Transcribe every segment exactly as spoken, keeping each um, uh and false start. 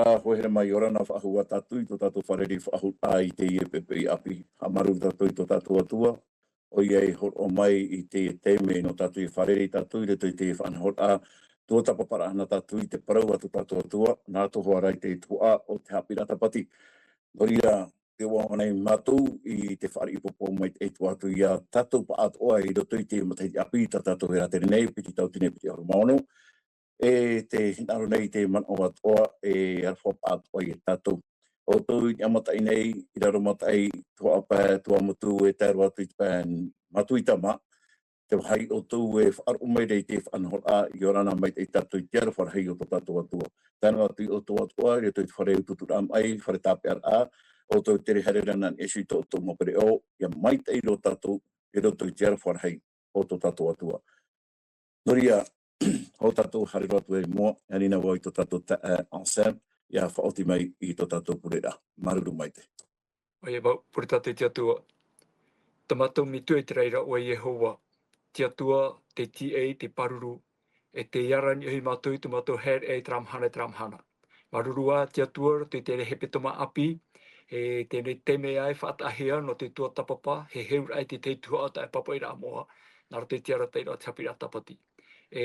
Ā, ʻoia hoʻi, ʻia haere mai, ʻia ora na faʻahou tātou i tō tātou fārerei faʻahou, ā, i teie poʻipoʻi ʻāpī. Haʻamāuruuru tātou i tō tātou Atua, ʻoia i hōroʻa mai i teie taime nō tātou e fārerei tātou i roto i te faʻanahoraʻa tuatāpaparaʻa nā tātou i te parau a tō tātou Atua, nā roto hoʻi rā i te tuhaʻa o te haʻapiʻiraʻa Tāpati. Nō reira, tē vai nei mātou i te fāriʻi pōpō mai te Atua atu ia tātou pāʻatoʻa i roto i te matahiti ʻāpī tā tātou e rātere nei, piti tauatini piti ʻahuru mā ono, e tē hinaʻaro nei i te manaʻo atoʻa e aroha pāʻatoʻa ia tātou. ʻOutou i niʻa mataʻi nei, i raro mataʻi, Tuhaʻa Pae, Tuamotu, e tae roa atu i te pae Matuita mā, te vāhi ʻoutou e faʻaroʻo mai nei i te faʻanahoraʻa, ʻia ora na maitaʻi tātou i te aroha rahi o tō tātou Atua. Tae noa atu ia ʻoutou atoʻa, i roto i te fare utuuturaʻa maʻi, fare tāpeʻaraʻa, ʻoutou e tere haere ra nā niʻa iho i tō ʻoutou mau pereʻoʻo, ʻia maitaʻi roa tātou, i roto i te aroha rahi o tō tātou Atua. Nō reira, ʻo tātou haere roa atu i mua, ʻia ani na vau i tō tātou taeaʻe Anselme, ʻia faʻaoti mai i tō tātou pureraʻa. Māuruuru maitaʻi. ʻOia mau, pure tātou i te Atua. Tā mātou Metua i te raʻi ra ʻoe Iehova, te Atua, te tīaʻi, te pāruru, e tē ara nei ʻoe ia mātou i tō mātou haereʻa i terā mahana, i terā mahana. Māuruuru ā te Atua, i teie hepetoma ʻāpī, e teie nei taime ā e faʻataʻahia nō te tuatāpapa, e heheu ra i te tahi tuhaʻa taʻe pāpaʻiraʻa moʻa, nā roto i te arataʻiraʻa o te haʻapiʻiraʻa Tāpati. E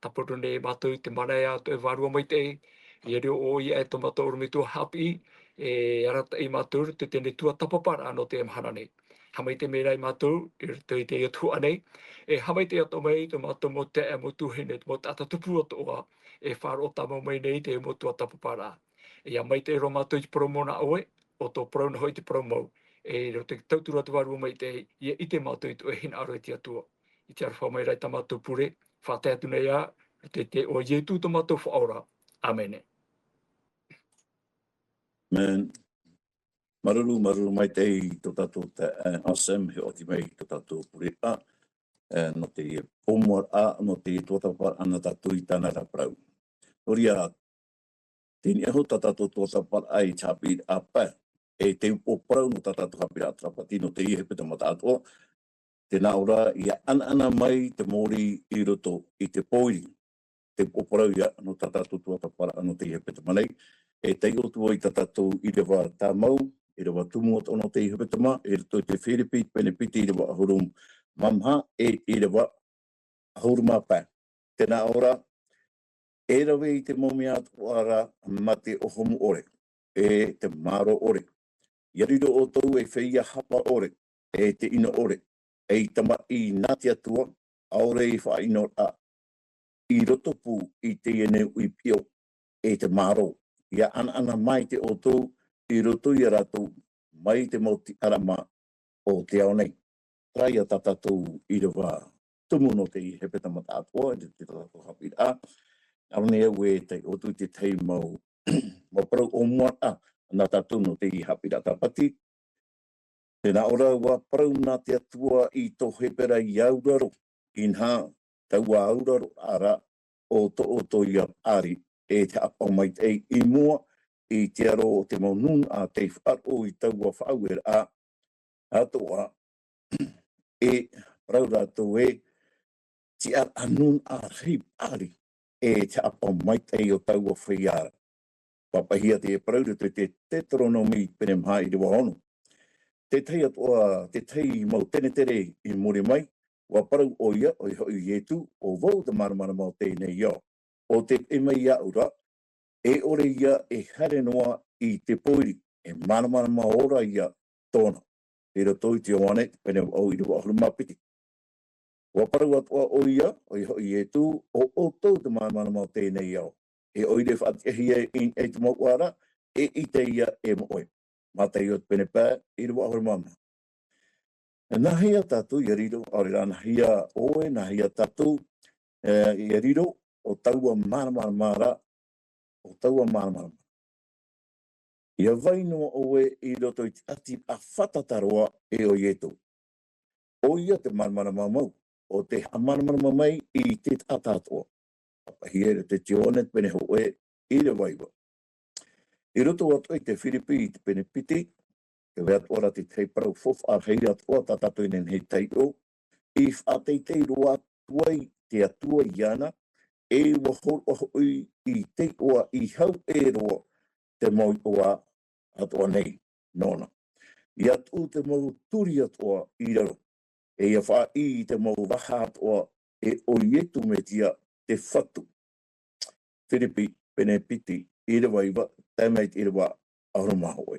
tāpura nei mātou i te mana ā ʻo tō ʻoe Vārua Maitaʻi, ʻia riro ʻoia e tō mātou ʻorometua haʻapiʻi, e arataʻi mātou i teie tuatāpaparaʻa nō te mahana nei. Haʻamaitaʻi mai rā ia mātou, i roto i teie tuhaʻa nei, e haʻamaitaʻi atoʻa mai tō mātou mau taeaʻe, mau tuahine, mau taʻata tupu atoʻa, e faʻaroʻo tāmau mai nei i te mau tuatāpaparaʻa. E ʻia maitaʻi roa mātou i te parau mau nā ʻoe, ʻo tō parau nā hoʻi te parau mau, e i roto i te tauturu a te Vārua Maitaʻi, ʻia ʻite mātou i tō ʻoe hinaʻaro e te Atua. I te aroha mai rā i tā mātou pure, faʻatae atu nei ā, i te iʻoa o Ietu tō mātou Faʻaora. ʻĀmene. ʻĀmene. Māuruuru, māuruuru maitaʻi i tō tātou taeaʻe, e, Anselme, e faʻaoti mai i tō tātou pureraʻa, e, nō te pōmuaraʻa, nō te tuatāpaparaʻa nā tātou i tāna ra parau. Nō reira, teie nei hoʻi tā tātou tuatāpaparaʻa i te haʻapiʻiraʻa pae, e te upoʻo parau nō tā tātou haʻapiʻiraʻa Tāpati nō teie hepetoma tāʻatoʻa, tē nā ʻō ra, ʻia ʻanaʻana mai te mōrī i roto i te pōiri. Te upoʻo parau ïa nō tā tātou tuatāpaparaʻa nō teie hepetoma nei, e taiʻo atu vau i tā tātou ʻīrava tāmau, ʻīrava tumu atoʻa nō teie hepetoma, i roto i te Firipi, pene piti, ʻīrava ʻahuru mā maha, e ʻīrava ʻahuru mā pae. Tē nā ʻō ra, e rave i te mau mea atoʻa ra mā te ʻohomu ʻore, e te mārō ʻore. ʻIa riro ʻoutou ei feiā hapa ʻore, e te ʻino ʻore, ei tamaʻi nā te Atua, ʻaore i faʻaʻino ra, i roto pū i teie nei uʻi piʻo, e te mārō. ʻIa ʻanaʻana maitaʻi ʻoutou i roto ia rātou mai te mau tiʻarama o te ao nei. Terā ïa tā tātou ʻīrava tumu nō teie hepetoma tāʻatoʻa, i te, tā tātou haʻapiʻiraʻa. Hinaʻaro nei au e taiʻo atu i te tahi mau, mau parau ʻōmuaraʻa nā tātou nō teie haʻapiʻiraʻa Tāpati. Tē nā ʻō ra, ʻua parau nā te Atua i tō Hepera ʻia auraro, inaha, taua auraroraʻa ra, ʻo tō ʻoutou ïa paʻari, e te haʻapaʻo maitaʻi i mua i te aro o te mau nūnaʻa tei faʻaroʻo i taua faʻaueraʻa atoʻa, e parau rātou ē, tiʻaraʻa nūnaʻa rahi paʻari, e te haʻapaʻo maitaʻi o taua feiā ra. Pāpaʻihia teie parau i roto i te Teuteronome pene maha ʻīrava ono. Te tahi atoʻa, te tahi mau tenetere i muri mai, ʻua parau ʻoia, ʻoia hoʻi Ietu, ʻo vau te māramarama o teie nei ao. ʻO tē piʻi mai iāʻu ra, e ʻore ïa e haere noa i te pōiri, e māramarama ora ïa tōna. I roto i te Ioane, pene vaʻu ʻīrava ʻahuru mā piti. ʻUa parau atoʻa ʻoia, ʻoia hoʻi Ietu, ʻo ʻoutou te māramarama o teie nei ao. E ʻoire e faʻatiʻahia i niʻa i te mouʻa ra, eʻita ïa e moʻe. Mataio pene pae, ʻīrava ʻahuru mā maha. Nāhea tātou ʻia riro, ʻaore rā nāhea ʻoe, nāhea tātou, e, ʻia riro, ʻo taua māramarama ra, ʻo taua māramarama. ʻIa vai noa ʻoe i roto i te ʻati ʻāfata roa e ʻo Ietu. ʻOia te māramarama mau, ʻo tē haʻamāramarama mai i te taʻata atoʻa. Pāpaʻihia i roto i te Ioane pene hōʻē, ʻīrava iva. I roto atoʻa i te Firipi i te pene piti, tē vai atoʻa ra te tahi parau faufaʻa rahi atoʻa tā tātou e nehenehe e taiʻo, i faʻateitei roa atu ai te Atua iāna, e ʻua hōroʻa hoʻi i te iʻoa i hau ʻē roa te mau iʻoa atoʻa nei nōna. ʻIa tuʻu te mau turi atoʻa i raro, e ʻia faʻaʻī i te mau vaha atoʻa e ʻo Ietu Metia te Fatu. Firipi pene piti, ʻīrava iva, tae mai te ʻīrava ʻahuru mā hōʻē.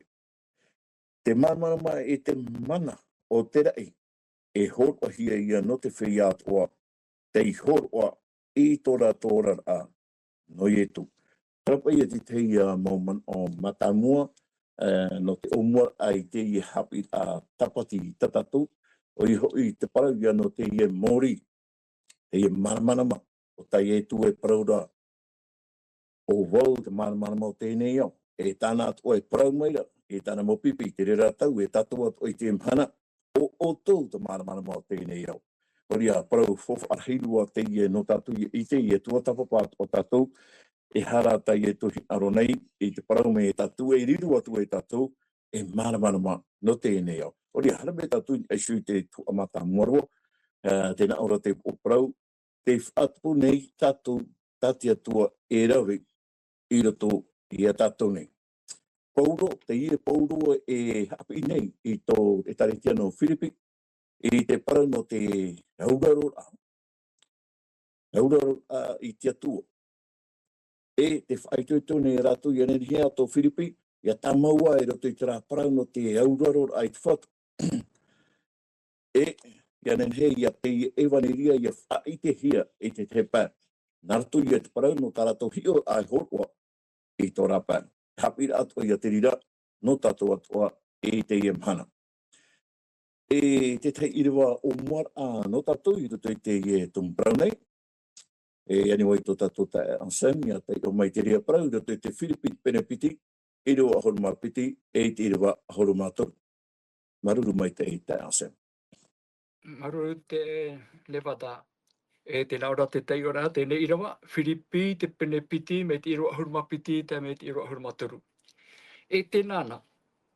Te māramarama e te mana o te raʻi, e hōroʻahia ia nō te feiā atoʻa, tei hōroʻa i tō rātou oraraʻa nō Ietu. Terā paʻi ia te tahi ia mau manaʻo mātāmua, e, nō te ʻōmuaraʻa i teie haʻapiʻiraʻa tāpati tā tātou, ʻoia hoʻi te parau ia nō teie mōrī, teie māramarama, ʻo tā Ietu e parau ra, ʻo vau te māramarama o teie nei ao. E tāna atoʻa e parau mai ra, e tāna mau pipi, te reira tau, e tātou atoʻa i teie mahana, ʻo ʻoutou te māramarama o teie nei ao. Nō reira, parau faufaʻa rahi roa teie nō tātou ʻia ʻite, ʻia tuatāpapa atoʻa tātou, e aha rā tā Ietu e hinaʻaro nei, i te parau mai ia tātou, e riro atu ai tātou, e māramarama nō teie nei ao. Nō reira, haere mai tātou i niʻa iho i te tuhaʻa mātāmua roa, e, tē nā ʻō ra te upoʻo parau, tē faʻatupu nei tātou tā te Atua e rave i roto ia tātou nei. Paulo, teie Paulo e haʻapiʻi nei i tō ʻĒtārētia nō Firipi, i te parau nō te auraroraʻa. Auraroraʻa i te Atua. E tē faʻaitoito nei rātou, ʻia nehenehe ā tō Firipi, ʻia tāmau ā i roto i terā parau nō te auraroraʻa i te Fatu. E, ʻia nehenehe ia teie ʻevaneria ʻia faʻaʻitehia i te tahi pae. Nā roto ia te parau nō tā rātou hiʻoraʻa e hōroʻa i tō rāpae. Haʻapiʻiraʻa atoʻa ia te reira, nō tātou atoʻa i teie mahana. E te tahi ʻīrava ʻōmuaraʻa nō tātou i roto i teie tumu parau nei. E ani mai tō tātou taeaʻe Anselme, ʻia taiʻo mai te reira parau i roto i te Firipi pene piti, ʻīrava ʻahuru mā piti, e te ʻīrava ʻahuru mā toru. Māuruuru maitaʻi taeaʻe Anselme. Māuruuru taeaʻe Levata. E tē nā ʻō ra te taiʻoraʻa teie ʻīrava, Firipi te pene piti, mai te ʻīrava ʻahuru mā piti, tae mai te ʻīrava ʻahuru mā toru. E tēnā na,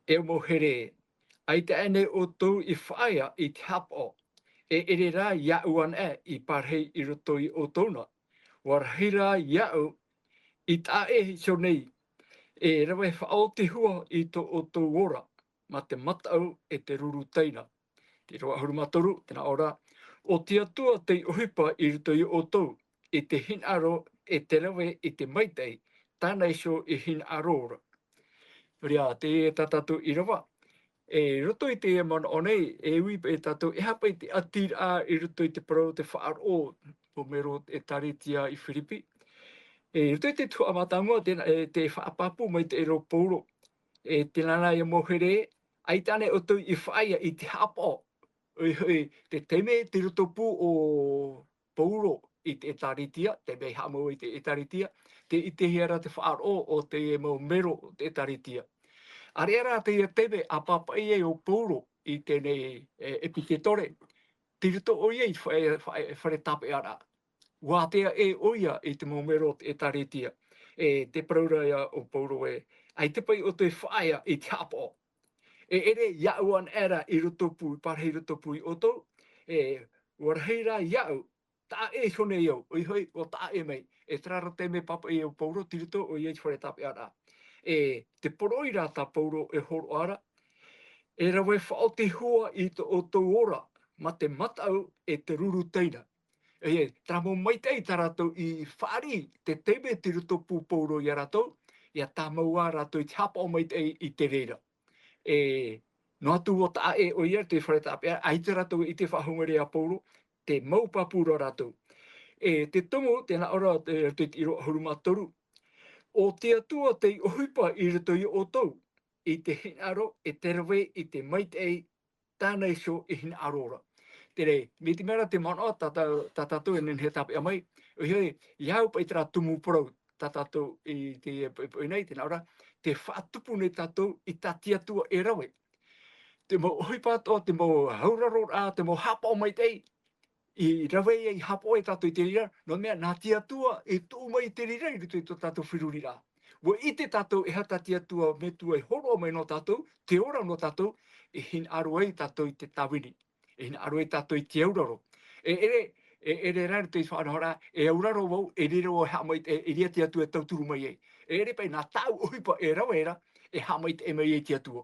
e mau here, ʻaita aʻe nei ʻoutou i faʻaea i te haʻapaʻo, e ʻere rā iāʻu anaʻe i parahi i roto ia ʻoutou na, ʻua rahi rā iāʻu i taʻa ʻē iho nei, e rave faʻaoti hua i tō ʻoutou ora, mā te mataʻu e te ruru taina. Te ʻīrava ʻahuru mā toru, tē nā ʻō ra, ʻo te Atua tei ʻohipa i roto ia ʻoutou, i te hinaʻaro e te rave i te maitaʻi, tāna iho e hinaʻaro ra. Nō reira, teie tā tātou ʻīrava, e roto i teie manaʻo nei, e ui paʻi tātou, e aha paʻi te ʻatiraʻa i roto i te parau te faʻaroʻo, mau mero ʻĒtārētia i Firipi. E roto i te tuhaʻa mātāmua, tē, e, tē faʻapāpū maitaʻi ra ʻo Paulo. E tēnā na ia mau here, ʻaita aʻe nei ʻoutou i faʻaea i te haʻapaʻo. ʻOia hoʻi, te taime tei roto pū ʻo Paulo i te ʻĒtārētia, taime i haʻamau ai te ʻĒtārētia, tē ʻitehia ra te faʻaroʻo o te mau mero o te ʻĒtārētia. ʻAreʻa rā teie taime ʻa pāpaʻi ai ʻo Paulo i teie, e, ʻepiketore, tei roto ʻoia i te fa-, fa-, fare tāpeʻaraʻa. ʻUa ātea ʻē ʻoia i te mau mero o te ʻĒtārētia. E te parau ra ia ʻo Paulo ē, ʻaita paʻi ʻoutou e faʻaea i te haʻapaʻo. E ʻere iāʻu anaʻe ra i roto pū, i parahi i roto pū ia ʻoutou, e, ʻua rahi rā iāʻu, taʻa ʻē iho nei au, ʻoia hoʻi, ʻua taʻa ʻē mai, e terā rā taime pāpaʻi ai ʻo Paulo, tei roto ʻoia i te fare tāpeʻaraʻa. E te poroʻi rā tā Paulo e hōroʻa ra, e rave faʻaoti hua i tō ʻoutou ora, mā te mataʻu e te ruru taina. E, terā mau maitaʻi tā rātou i fāriʻi, te taime tei roto pū Paulo ia rātou, ʻia tāmau ā rātou i te haʻapaʻo maitaʻi i te reira. E, noa atu ʻua taʻa ʻē ʻoia i te fare tāpeʻa, ʻaita rātou i ʻite faʻahou mai ra ia Paulo, te mau pāpū ra rātou. E, te tumu, tē nā ʻō ra, e, te, te ʻīrava ʻahuru mā toru. ʻO te Atua tei ʻohipa i roto ia ʻoutou, i te hinaʻaro, e te rave, i te maitaʻi, tāna iho e hinaʻaro ra. Terā, mai te mea ra te manaʻo tā, tā, tā tātou e nehenehe e tāpeʻa mai, ʻoia hoʻi, ʻia au paʻi terā tumu parau tā tātou i te poʻipoʻi nei, tē nā ʻō ra, tē faʻatupu nei tātou i tā te Atua e rave. Te mau ʻohipa atoʻa, te mau auraroraʻa, te mau haʻapaʻo maitaʻi, i rave ai, i haʻapaʻo ai tātou i te reira, nō te mea, nā te Atua e tuʻu mai i te reira i roto i tō tātou feruriraʻa. ʻUa ʻite tātou e aha tā te Atua metua e hōroʻa mai nō tātou, te ora nō tātou, e hinaʻaro ai tātou i te tāvini. E hinaʻaro ai tātou i te auraro. E ʻere, e ʻere rā i roto i te faʻanahoraʻa, e auraro vau, e riro vau e haʻamaitaʻi, e, e ʻere rā te Atua e tauturu mai ai. E ʻere paʻi nā tāʻu ʻohipa e rave ra, e haʻamaitaʻi mai ai te Atua.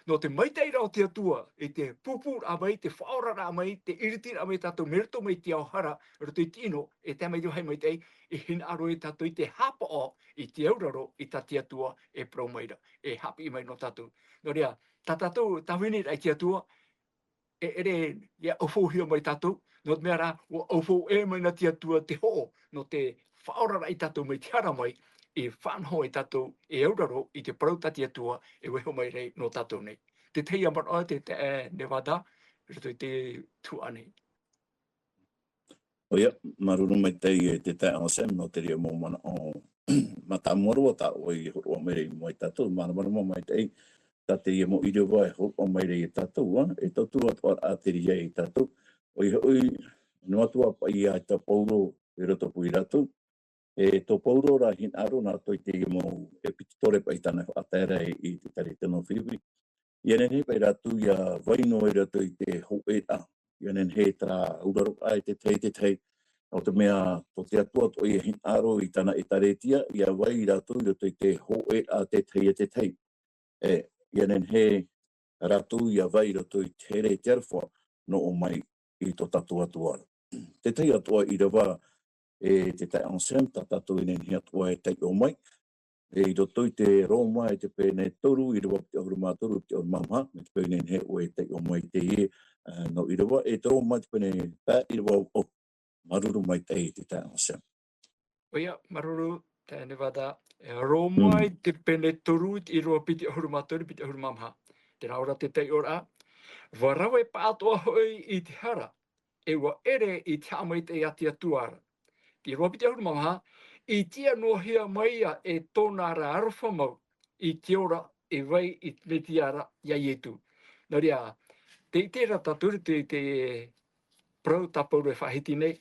Nō te maitaʻi ra o te Atua, i te pūpūraʻa mai, te faʻaoraraʻa mai, te ʻiritiraʻa mai tātou mai roto mai te ao hara, roto i te ʻino, e tae mai te vāhi maitaʻi, e hinaʻaro ai tātou i te haʻapaʻo, i te auraro, i tā te Atua, e parau mai ra, e haʻapiʻi mai nō tātou. Nō reira, tā tātou tāviniraʻa i te Atua, e ʻere ia ʻaufauhia mai tātou, nō te mea rā, ʻua ʻaufau ʻē mai nā te Atua te hoʻo, nō te faʻaoraraʻa ia tātou mai te hara mai, e faʻanaho ai tātou, e auraro i te parau tā te Atua, e vaiiho mai ra nō tātou nei. Te tahi manaʻo te, te, e, Nevada, i roto i te tuhaʻa nei. ʻOia, māuruuru maitaʻi e te taeaʻe Sam, nō te reira mau manaʻo mātāmua roa tā ʻoe i hōroʻa mai ra i mua ia tātou, māramarama maitaʻi, tā te reira mau ʻīrava e hōroʻa mai ra ia tātou, ā, e tauturu atoʻa ra te reira ia tātou, ʻoia hoʻi, noa atu ā paʻi ia tā Paulo i roto pū ia rātou, e tō Paulo rā hinaʻaro nā roto i te reira mau ʻepitōtōre paʻi tāna e faʻatae ra i te ʻēkālesia nō Firipi, ʻia nehenehe paʻi rātou ʻia vai noa i roto i te hōʻēraʻa, ʻia nehenehe terā auraroraʻa e te tahi, te tahi, nō te mea, tō te Atua atoʻa ïa hinaʻaro i tāna ʻēkālesia, ʻia vai rātou i roto i te hōʻēraʻa te tahi e te tahi. E, ʻia nehenehe rātou ʻia vai i roto i te here, te aroha, nō ʻō mai i tō tātou Atua ra. Te tahi atoʻa ʻīrava, e te taeaʻe Sam, tā tātou e nehenehe atoʻa e taiʻo mai, e i roto i te Roma, e te pene toru, ʻīrava piti ʻahuru mā toru, piti ʻahuru mā maha, mai te peu e nehenehe ʻoe e taiʻo mai i teie, ā, mau ʻīrava, e te Roma, te pene pae ʻīrava, ʻo, māuruuru maitaʻi te taeaʻe Sam. ʻOia, māuruuru, taeaʻe Nevada, e Roma, mm, i te pene toru, i te ʻīrava piti ʻahuru mā toru, piti ʻahuru mā maha. Terā ora te taiʻoraʻa, ʻua rave pāʻatoʻa hoʻi i te hara, e ʻua ʻere i te haʻamaitaʻi a te Atua ra. Te ʻīrava piti ʻahuru mā maha, i tiʻa noa hia mai ïa e tōna ra aroha mau, i te ora e vai i te Mesia ra, ʻia Ietu. Nō reira, tē ʻite ra tātou te, te parau tā Paulo e faʻahiti nei,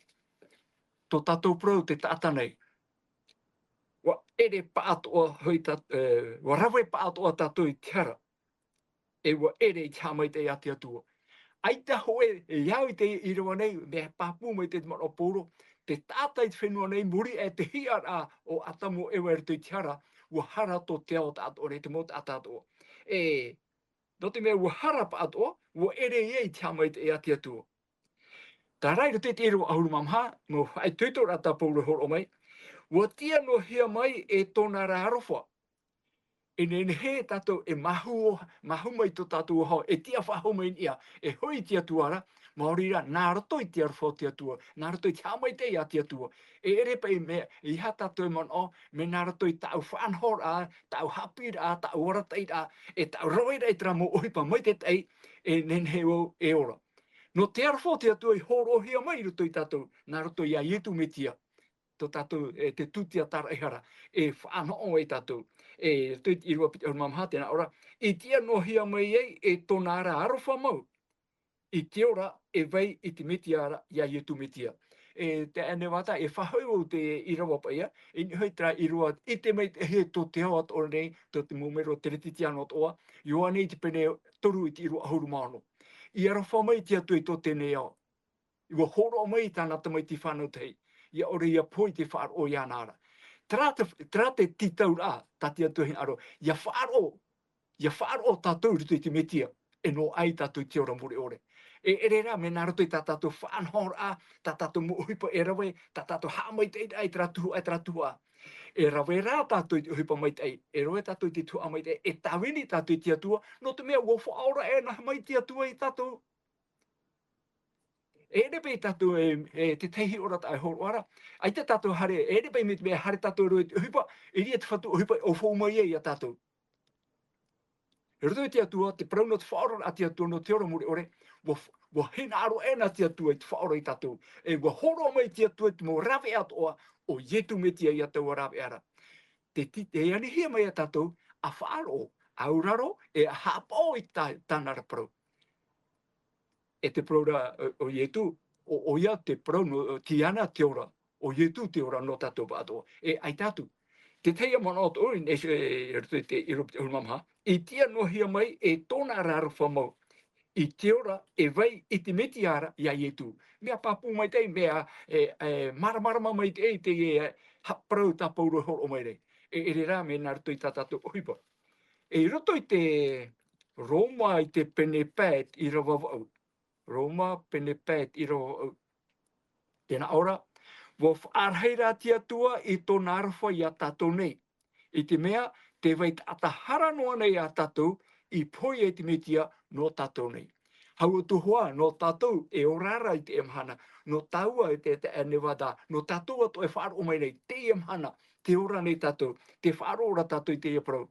tō tātou parau te taʻata nei. ʻUa ʻere pāʻatoʻa hoʻi tā, e, ʻua rave pāʻatoʻa tātou i te hara. E ʻua ʻere i te haʻamaitaʻi a te Atua. ʻAita hōʻē e au i te ʻīrava nei, mea pāpū mai te manaʻo o Paulo, te taʻata i te fenua nei, muri aʻe te hiʻaraʻa o Atamu ʻo Eva i roto i te hara, ʻua hara tō te ao taʻatoʻa nei, te mau taʻata atoʻa. E, nō te mea ʻua hara pāʻatoʻa, ʻua ʻere ïa i te haʻamaitaʻi a te Atua. Terā i roto i te ʻīrava ʻahuru mā maha, mau faʻaitoitoraʻa tā Paulo e hōroʻa mai, ʻua tiʻa noa hia mai e tōna ra aroha. E nehenehe tātou e mahu, mahu mai tō tātou hau, e tiʻa faʻahou mai i niʻa, e hoʻi i te Atua ra, maori rā, nā roto i te aroha o te Atua, nā roto i te haʻamaitaʻi a te Atua. E ʻere paʻi mea, ʻeiaha tātou e manaʻo, mea nā roto i tāʻu faʻanahoraʻa, tāʻu haʻapiʻiraʻa, tāʻu arataʻiraʻa, e tāʻu raveraʻa i terā mau ʻohipa maitaʻi, e nehenehe vau e ora. Nō te aroha o te Atua i hōroʻahia mai i roto ia tātou, nā roto ia Ietu Mesia. Tō tātou, e, te tūtia tāraʻehara, e faʻanaho ai tātou. E, te ʻīrava piti ʻahuru mā maha, tē nā ʻō ra, i tiʻa noa hia mai ai, e tōna ra aroha mau, i te ora e vai i te Mesia ra, ia Ietu Mesia. E, taeaʻe Nevada, e faʻahoʻi vau te ʻīrava paʻi ïa, e nehenehe terā ʻīrava, ʻite maitaʻi tō te ao atoʻa nei, tō te mau mero Kerisetiano atoʻa, Ioane i te pene toru i te ʻīrava ʻahuru mā ono. I aroha mai te Atua i tō teie nei ao. ʻUa hōroʻa mai i tāna tamaiti fānau tahi, ʻia ʻore ʻia pohe i te faʻaroʻo iāna ra. Terā te, terā te tītauraʻa, tā te Atua e hinaʻaro, ʻia faʻaroʻo, ʻia faʻaroʻo tātou i roto i te Mesia, e noaʻa ai tātou i te ora mure ʻore. E ʻere rā, mea nā roto i tā tātou faʻanahoraʻa, tā tātou mau ʻohipa e rave, tā tātou haʻamaitaʻiraʻa i terā tuhaʻa, i terā tuhaʻa. E rave rā tātou i te ʻohipa maitaʻi, e rave tātou i te tuhaʻa maitaʻi, e tāvini tātou i te Atua, nō te mea ʻua faʻaora anaʻe mai te Atua ia tātou. E ʻere paʻi tātou e, e te tahi ora tā e hōroʻa ra. ʻAita tātou haere, e ʻere paʻi mai te mea haere tātou e rave i te ʻohipa, e ʻere te fatu ʻohipa e ʻaufau mai ai ia tātou. I roto i te Atua, te parau nō te faʻaoraraʻa a te Atua nō te ora mure ʻore, ʻua f-, ʻua hinaʻaro aʻena te Atua i te faʻaora ia tātou. E ʻua hōroʻa mai te Atua i te mau rāveʻa atoʻa, ʻo Ietu Mesia ia taua rāveʻa ra. Te ti-, e anihia mai ia tātou, ʻa faʻaroʻo, ʻa auraro, e ʻa haʻapaʻo i tā, tāna ra parau. E te parau ra, ʻo, ʻo Ietu, ʻo, ʻoia te parau nō, ʻo, tiʻa na te ora, ʻo Ietu te ora nō tātou pāʻatoʻa. E ʻaita atu. Te tahi manaʻo atoʻa, e, e, e roto i te, ʻīrava piti ʻahuru mā maha, i tiʻa noa hia mai e tōna ra aroha mau. I te ora e vai i te Mesia ra, ia Ietu. Mea pāpū maitaʻi, mea, e, e, māramarama maitaʻi te, e, ha-, parau tā Paulo e hōroʻa mai nei. e ʻere rā mea nā roto i tā tātou ʻohipa. I roto i te Roma i te pene pae ʻīrava vaʻu. Roma pene pae ʻīrava vaʻu. Tē nā ʻō ra, ʻua faʻarahi rā te Atua i tōna aroha iā tātou nei. I te mea, tē vai taʻata hara noa nei iā tātou i pohe ai te Metia nō tātou nei. Hau atu hoʻi, nō tātou e ora ra i teie mahana, nō tāua e te, te, e Nevada, nō tātou atoʻa e faʻaroʻo mai nei, teie mahana, tē ora nei tātou, tē faʻaroʻo ra tātou i teie parau,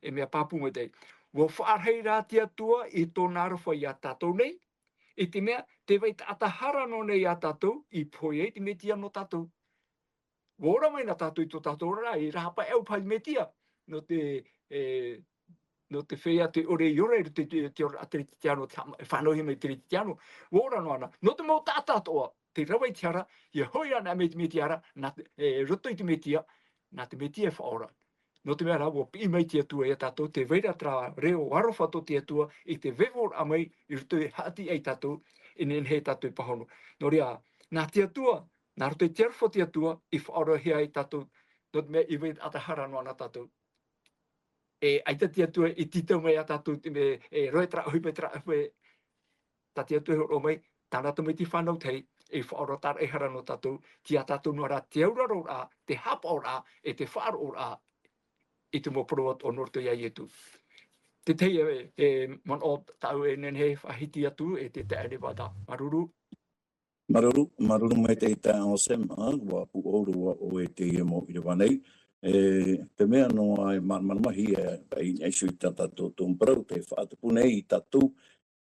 e mea pāpū maitaʻi. ʻUa faʻarahi rā te Atua i tōna aroha iā tātou nei, i te mea, tē vai taʻata hara noa nei iā tātou i pohe ai te Metia nō tātou. ʻUa ora mai na tātou i tō tātou oraraʻa, e rāpae au paʻi Metia, nō te, e, nō te feiā tē ʻore i ora i roto i te, te oraraʻa teretitiano, te hama-, e fānauhia mai teretitiano, ʻua ora noa na, nō te mau taʻata atoʻa, tē rave i te hara, ʻia hoʻi ana mai te Metia ra, nā te, e, roto i te Metia, nā te Metia e faʻaora. Nō te mea rā, ʻua piʻi mai te Atua iā tātou, tē vai ra terā reo aroha tō te Atua, i te vevoraʻa mai, i roto i haʻati ai tātou, e nehenehe tātou e pāhono. Nō reira, nā te Atua, nā roto i te aroha o te Atua, i faʻaorahia ai tātou, nō te mea i vai taʻata hara noa na tātou. E, ʻaita te Atua i tītau mai iā tātou, te mea, e, roa terā ʻohipa, terā ʻohipa, tā te Atua e hōroʻa mai, tāna tamaiti fānau tahi, e faʻaora tāraʻehara nō tātou, tei iā tātou noa rā te auraro ra, te haʻapaʻoraʻa, e te faʻaroʻoraʻa, i te mau parau atoʻa nō roto iā Ietu. Te tahi, e, e, manaʻo tāʻu e nehenehe e faʻahiti atu, e te taeaʻe Nevada. Māuruuru. Māuruuru, māuruuru maitaʻi taeaʻe Sam, ā, ʻua pūʻohu roa ʻoe i teie mau ʻīrava nei. E, te mea noa e māramarama hia, e, i niʻa iho i tā tātou tumu parau, tē faʻatupu nei tātou,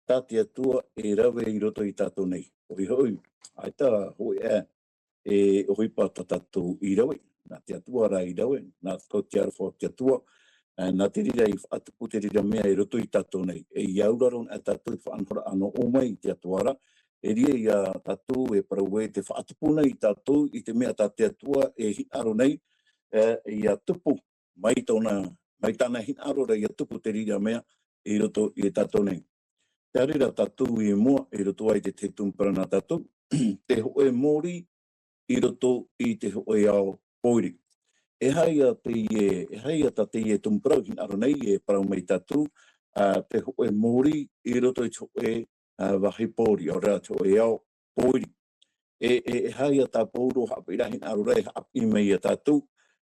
tā te Atua e rave i roto iā tātou nei. ʻOia hoʻi, ʻaita hōʻē, e, ʻohipa tā tātou i rave, nā te Atua rā i rave, nā te aroha o te Atua, e, nā te reira i faʻatupu te reira mea i roto iā tātou nei. E, ʻia auraro na tātou i te faʻanahoraʻa nō ʻō mai i te Atua ra, e riro ia tātou e parau ē tē faʻatupu nei tātou i te mea tā te Atua e hinaʻaro nei, e, ʻia tupu mai tōna, mai tāna hinaʻaro ra ʻia tupu te reira mea i roto iā tātou nei. Tē haere ra tātou i mua, i roto i te tahi tumu parau nā tātou, te hōʻē mōrī i roto i te hōʻē ao pōiri. E aha ia teie, e aha ia tā teie tumu parau hinaʻaro nei e parau mai tātou, ā, te hōʻē mōrī i roto i te hōʻē, ā, vāhi pōiri, ʻaore rā te hōʻē ao pōiri. E, e, e aha ia tā Pauro haʻapiʻiraʻa hinaʻaro ra e haʻapiʻi mai iā tātou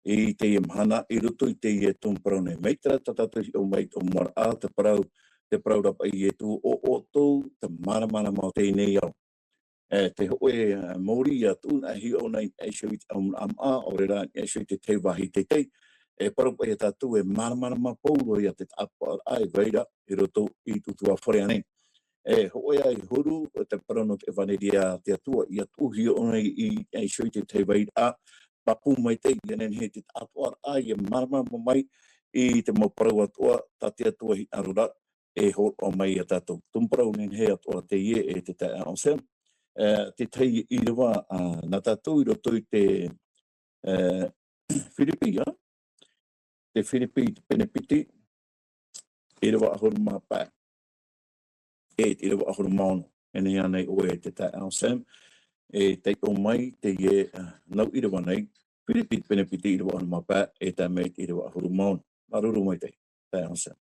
i teie mahana i roto i teie tumu parau nei. Mai terā tā tātou i hiʻo mai i te ʻōmuaraʻa, te parau, te parau ra paʻi a Ietu, ʻo ʻoutou te māramarama o teie nei ao. E, te hōʻē, e, mōrī atu na e hiʻo nei i niʻa iho i te ʻāmuiraʻa māʻa, ʻaore rā i niʻa iho i te tahi vāhi teitei. E parau paʻi ia tātou e māramarama Pauro ia te taʻatoʻaraʻa e vai ra i roto i te ʻutuāfare nei. E hōʻē ā i huru, te parau nō te ʻevaneria a te Atua, ʻia tuʻu hiʻo nei i niʻa iho i te tahi vairaʻa, pāpū maitaʻi, ʻia nehenehe te taʻatoʻaraʻa ʻia māramarama mai i te mau parau atoʻa tā te Atua hinaʻaro ra e hōroʻa mai ia tātou. Tumu parau nehenehe atoʻa teie e te taeaʻe Sam. E, te tahi ʻīrava, ā, nā tātou i roto i te, e, Firipi, ā? Te Firipi, te pene piti, ʻīrava ʻahuru mā pae. E te ʻīrava ʻahuru mā ono. E nehenehe ānei ʻoe e te taeaʻe Sam, e taiʻo mai teie, ā, nau ʻīrava nei, Firipi, te pene piti, ʻīrava ʻahuru mā pae, e tae mai te ʻīrava ʻahuru mā ono. Māuruuru maitaʻi, taeaʻe Sam.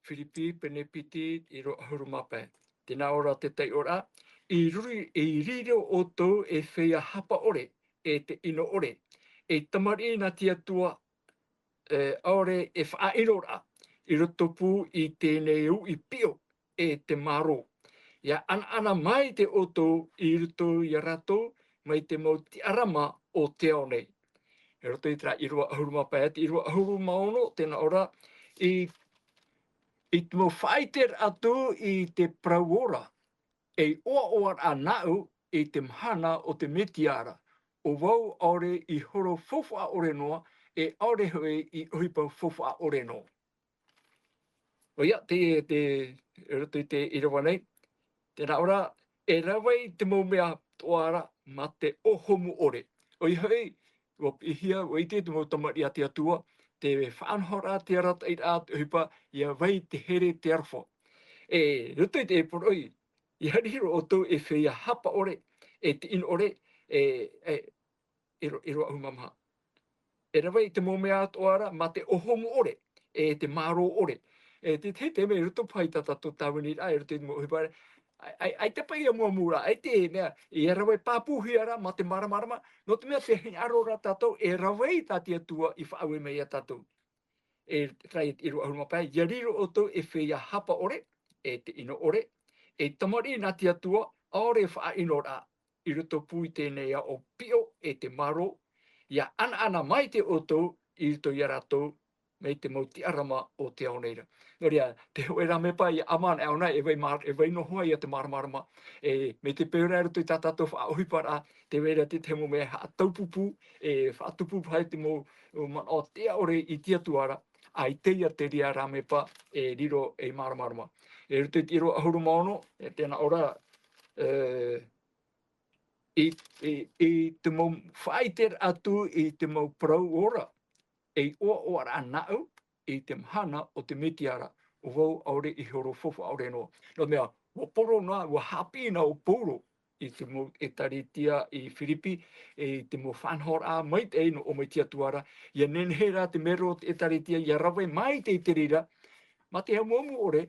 Firipi, pene piti, ʻīrava ʻahuru mā pae. Tē nā ʻō ra te taiʻoraʻa, i ruri, i riro ʻoutou e feiā hapa ʻore, e te ʻino ʻore, e tamariʻi nā te Atua, e, ʻaore e faʻaʻinoraʻa, i roto pū i teie nei uʻi piʻo, e te mārō. ʻIa ʻanaʻana maitaʻi ʻoutou i roto ia rātou, mai te mau tiʻarama o te ao nei. I roto i terā ʻīrava ʻahuru mā pae, te ʻīrava ʻahuru mā ono, tē nā ʻō ra, i, i te mau faʻaʻiteraʻa atu i te parau ora, ei ʻoaʻoaraʻa nāʻu i te mahana o te Metia ra, ʻo vau ʻaore i horo faufaʻa ʻore noa, e ʻaore hoʻi i ʻohipa faufaʻa ʻore noa. ʻOia, te, te, i roto i te ʻīrava nei, tē nā ʻō ra, e rave i te mau mea atoʻa ra mā te ʻōhumu ʻore. ʻOia hoʻi, ʻua piʻihia, ʻua ʻite te mau tamariʻi a te Atua, te faʻanahoraʻa, te arataʻiraʻa, te ʻohipa, ʻia vai te here, te aroha. E, i roto i te poroʻi, ʻia riro ʻoutou e feiā hapa ʻore, e te ʻino ʻore, e, e, ʻīrava, ʻīrava ʻahuru mā maha. E rave i te mau mea atoʻa ra, mā te ʻohomu ʻore, e te mārō ʻore. E te, te, te mea i roto paʻi i tā tātou tāviniraʻa, i roto i te mau ʻohipa ra, ʻaita, ʻaita, ʻaita paʻi ia muamua ra, ʻaita e mea, ia rave pāpūhia ra, mā te māramarama, nō te mea te hinaʻaro ra tātou, e rave i tā te Atua i faʻaue mai ia tātou. E, terā ia te ʻīrava ʻahuru mā pae, ia riro ʻoutou e feiā hapa ʻore, e te ʻino ʻore, e tamariʻi nā te Atua, ʻaore e faʻaʻino ra, i roto pū i teie nei ao piʻo e te mārō, ia ʻanaʻana maitaʻi ʻoutou i roto ia rātou, mai te mau tiʻarama o te ao nei ra. Nō reira, te hōʻē rāmepa ia ʻāmui anaʻe ʻōna, e vai mā-, e vai noa hoʻi ia te māramarama, e, mai te peu ra i roto i tā tātou faʻaʻohiparaʻa, tē vai ra te tahi mau mea e haʻataupupū, e faʻatupu paʻi te mau manaʻo tiʻa ʻore i te Atua ra, ʻaita ia te reira rāmepa e riro ei māramarama. I roto i te ʻīrava ʻahuru mā ono, e te manaʻo ra, e, i, i, i te mau faʻaʻite atu i te mau parau ora, ei ʻoaʻoaraʻa nāʻu i te mahana o te Metia ra, ʻo vau ʻaore i horo faufaʻa ʻore noa. Nō te mea, ʻua poro noa, ʻua haʻapiʻi noa ʻo Paulo i te mau ʻētāretia i Firipi, i te mau faʻanahoraʻa maitaʻi nō ʻō mai te Atua ra, ia nehenehe rā te mero o te ʻētāretia, ia rave maitaʻi i te reira, mā te amuamu ʻore,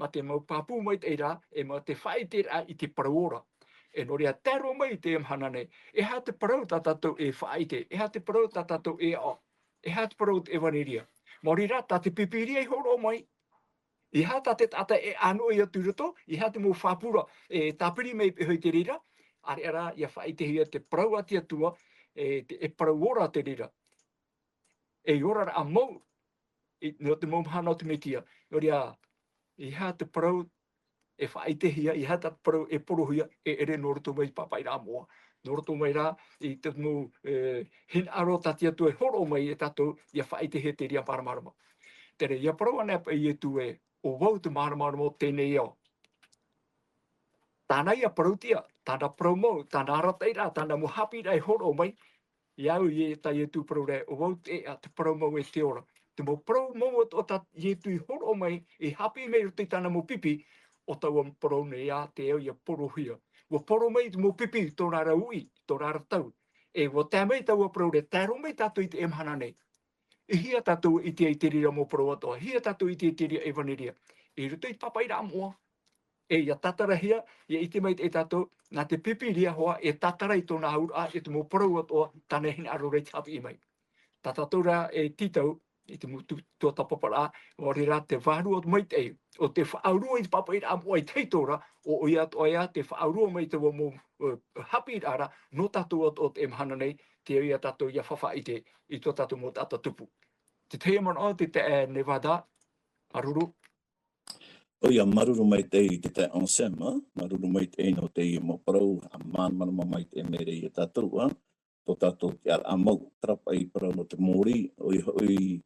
mā te mau pāpū maitaʻi ra, e mā te faʻaʻiteraʻa i te parau ora. E nō reira, tae roa mai i teie mahana nei, e aha te parau tā tātou e faʻaʻite, e aha te parau tā tātou e aʻo, e aha te parau o te ʻevaneria. Maori rā, tā te Pīpīria i hōroʻa mai, e aha tā te taʻata e ʻānoʻi atu i roto, e aha te mau fāpura e tāpiri mai i te reira, ʻāreʻa rā, ia faʻaʻitehia te parau a te Atua, e te, e parau ora te reira. E oraraʻa mau, i, nō te mau mahana o te Metia. Nō reira, e aha te parau e faʻaʻitehia, e aha te parau e porohia, e ʻere nō roto mai i te pāpaʻiraʻa moʻa. Nō roto mai rā, i te mau, e, hinaʻaro tā te Atua e hōroʻa mai ia tātou, ia faʻaʻitehia te reira māramarama. Terā, ia parau anaʻe paʻi Ietu ē, ʻo vau te māramarama o teie nei ao. Tāna ia parauʻtiʻa, tāna parau mau, tāna arataʻiraʻa, tāna mau haʻapiʻiraʻa e hōroʻa mai, ia au, ia tā Ietu parau ra, ʻo vau te ʻēʻa, te parau mau e te ora. Te mau parau mau atoʻa tā Ietu i hōroʻa mai, i haʻapiʻi mai i roto i tāna mau pipi, ʻo taua parau nei ā te ao ia porohia. ʻUa poro mai te mau pipi i tōna ra uʻi, i tōna ra tau. E ʻua tae mai taua parau ra, tae roa mai tātou i teie mahana nei. E hia tātou e ʻite ai i te reira mau parau atoʻa, hia tātou e ʻite ai i te reira ʻevaneria. I roto i te pāpaʻiraʻa moʻa, e ia tātarahia, ia ʻite mai e tātou, nā te Pīpīria hoʻi e tātara i tōna auraʻa, e te mau parau atoʻa, tāna e hinaʻaro ra i te haʻapiʻi mai. Tā tātou rā e tītau, i te mau tu-, tuatāpaparaʻa, ʻaore rā te Vārua Maitaʻi, ʻo tē faʻaurua i te pāpaʻiraʻa moʻa i te heitōra, ʻo, ʻo ia atoʻa ïa tē faʻaurua mai i taua mau, e, haʻapiʻiraʻa ra, nō tātou atoʻa i teie mahana nei, tē vai ra tātou ia faʻaʻite i tō tātou mau taʻata tupu. Te tahi manaʻo, te taeaʻe Nevada, māuruuru. ʻOia, māuruuru maitaʻi te taeaʻe Anselme, māuruuru maitaʻi nō teie mau parau, ʻa māramarama maitaʻi mai ra ia tātou, ā, tō tātou tiʻaraʻa mau, terā paʻi parau nō te mōrī, ʻoia hoʻi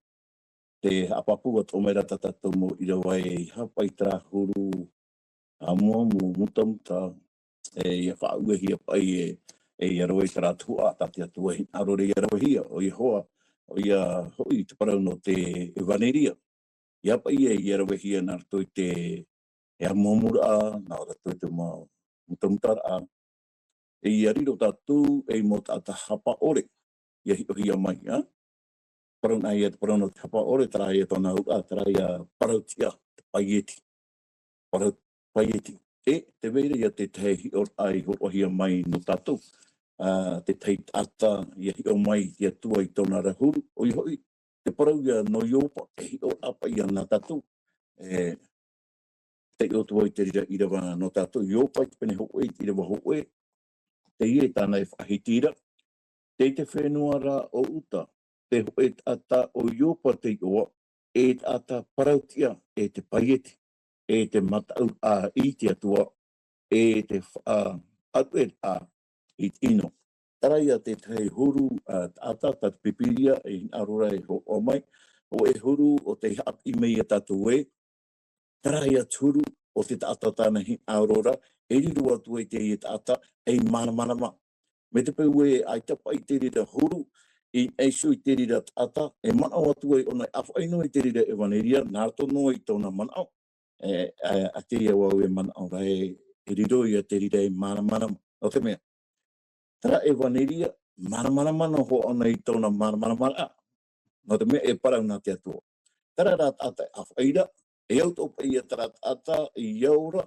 te haʻapāpū atoʻa mai ra tā tātou mau ʻīrava ē, e aha paʻi terā huru, ā, amuamu, mutamuta, e, ia faʻauehia paʻi e, e, ia rave i terā tuhaʻa tā te Atua e hinaʻaro ra ia ravehia, ʻoia hoʻi, ʻoia hoʻi te parau nō te ʻevaneria. ʻIa paʻi ē, ia ravehia nā roto i te, e amuamuraʻa, nā roto i te mau mutamutaraʻa. E ia riro tātou ei mau taʻata hapa ʻore, ia hiʻohia mai, ā? Parau nā ia te parau nō te hapa ʻore, terā ia tōna auraʻa, terā ia parauʻtiʻa, te paieti. Parau paieti. E, tē vai ra ïa te tahi hiʻoraʻa i hōroʻahia mai nō tātou. Ā, te tahi taʻata ia hiʻo mai i te Atua i tōna ra huru, ʻoia hoʻi, te parau ïa nō Iopa, e hiʻoraʻa paʻi ïa nā tātou. E, taiʻo atu vau i te reira ʻīrava nō tātou, Iopa i te pene hōʻē, i te ʻīrava hōʻē, teie tāna e faʻahiti ra. Tei te fenua ra o Uta, te hōʻē taʻata o Iopa te iʻoa, e taʻata parauʻtiʻa, e te paieti, e te mataʻuraʻa i te Atua, e te faʻaruʻeraʻa i te ʻino. Terā ïa te tahi huru, ā, taʻata tā te Pīpīria e hinaʻaro ra e hōroʻa mai, hōʻē huru ʻo tei haʻapiʻi mai ia tātou ē, terā ïa te huru o te taʻata tāna hinaʻaro ra, e riro atu ai teie taʻata ei māramarama. Mai te peu ē ʻaita paʻi te reira huru, i, e iho i te reira taʻata, e manaʻo atu ai ʻōna, e ʻāfaʻi noa i te reira ʻevaneria, nā roto noa i tōna manaʻo, e, e, ʻa teie au e manaʻo ra ē, e riro ïa te reira ei māramarama. Nō te mea, terā ʻevaneria, māramarama noa hoʻi ʻōna i tōna māramarama ra, nō te mea e parau nā te Atua. Terā rā taʻata e ʻāfaʻi ra, e au tō paʻi ia terā taʻata i ora,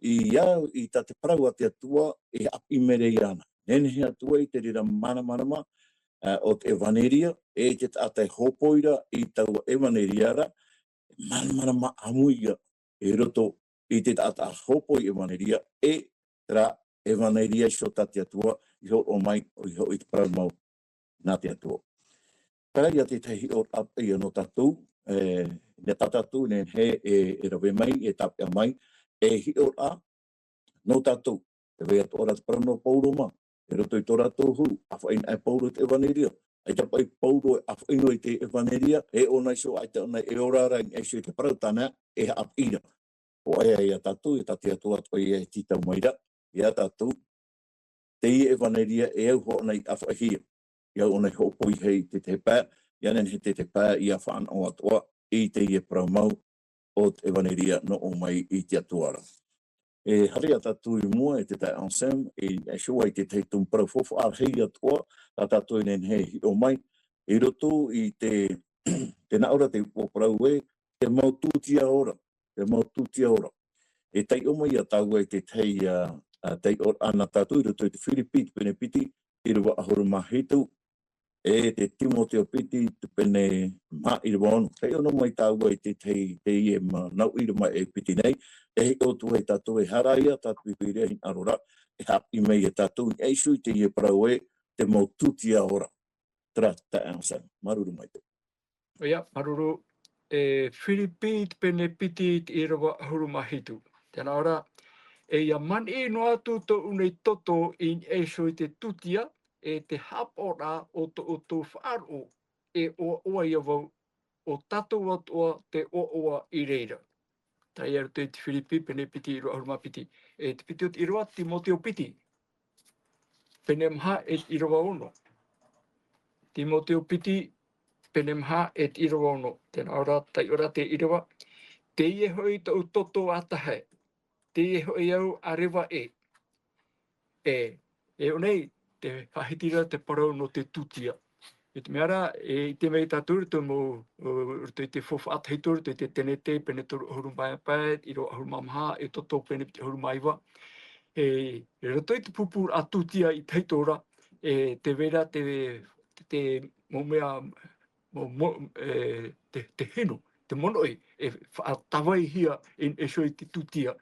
i au i tā te parau a te Atua, e haʻapiʻi mai ra iāna. Nehenehe atu ai te reira māramarama, ā, o te ʻevaneria, e te taʻata e hōpoi ra i taua ʻevaneria ra, māramarama ʻāmui ia, i roto i te taʻata hōpoi ʻevaneria, e terā ʻevaneria iho tā te Atua, i hōroʻa mai, i hō-, i te parau mau nā te Atua. Terā ia te tahi hiʻoraʻa paʻi ia nō tātou, e, nā tā tātou nehenehe e, e rave mai, e tāpeʻa mai, e hiʻoraʻa nō tātou. Tē vai atoʻa ra te parau nō Paulo mā, i roto i tō rātou huru, ʻāfaʻi noa e Paulo i te ʻevaneria. ʻAita paʻi Paulo e ʻāfaʻi noa i te ʻevaneria, e ʻōna iho, ʻaita ʻōna e ora ra i niʻa iho i te parau tāna, e haʻapiʻi ra. ʻO ʻoia ia tātou, e tā te Atua atoʻa ia e tītau mai ra, ia tātou, teie ʻevaneria e au hoʻi ʻōna i ʻāfaʻihia, e au ʻōna i hōpoi hia i te tahi pae, ʻia nehenehe te tahi pae ʻia fānaʻo atoʻa i teie parau mau o te ʻevaneria nō ʻō mai i te Atua ra. E haere ā tātou i mua e te taeaʻe Anselme, e, e iho ā i te tahi tumu parau faufaʻa rahi atoʻa, tā tātou e nehenehe e hiʻo mai, i roto i te, tē nā ʻō ra te upoʻo parau ē, te mau tūtia ora, te mau tūtia ora. E taiʻo mai ā tāua i te tahi, ā, ā, taiʻoraʻa nā tātou i roto i te Firipi, te pene piti, ʻīrava ʻahuru mā hitu, e te Timoteo piti, te pene maha ʻīrava ono. Taiʻo noa mai tāua i te tahi, teie mau ʻīrava e piti nei, e hiʻo atu ai tātou e aha rā ia tā te Pipiria e hinaʻaro ra, e haʻapiʻi mai ia tātou i niʻa iho i teie parau ē, te mau tūtia ora. Terā taeaʻe Anselme, māuruuru maitaʻi. ʻOia, māuruuru, e Firipi te pene piti te ʻīrava ʻahuru mā hitu. Tē nā ʻō ra, e ʻia maniʻi noa atu tōʻu nei toto i niʻa iho i te tūtia, e te haʻapaʻoraʻa o tō ʻoutou faʻaroʻo, e ʻoaʻoa ia vau, ʻo tātou atoʻa te ʻoaʻoa i reira. Terā ia i roto i te Firipi, pene piti, ʻīrava ʻahuru mā piti. E te piti o te ʻīrava, Timoteo piti, pene maha e te ʻīrava ono. Timoteo piti, pene maha e te ʻīrava ono. Tē nā ʻō ra, taiʻo ra te ʻīrava. Teie hoʻi tōʻu toto ʻātahe, teie hoʻi au ʻa reva ē. E, e ʻō nei, te faʻahiti ra te parau nō te tūtia. I te mea ra, e ʻite mai tātou i te mau, ā, roto i te faufaʻa tahito, roto i te Tenete, pene toru ʻahuru mā pae, ʻīrava ʻahuru mā maha, Exodo pene piti ʻahuru mā iva. E, i roto i te pūpūraʻa tūtia i tahito ra, e, tē vai ra te, te, te mau mea, mo-, mo-, e, te, te hinu, te monoʻi, e faʻatavaihia i, e iho i te tūtia,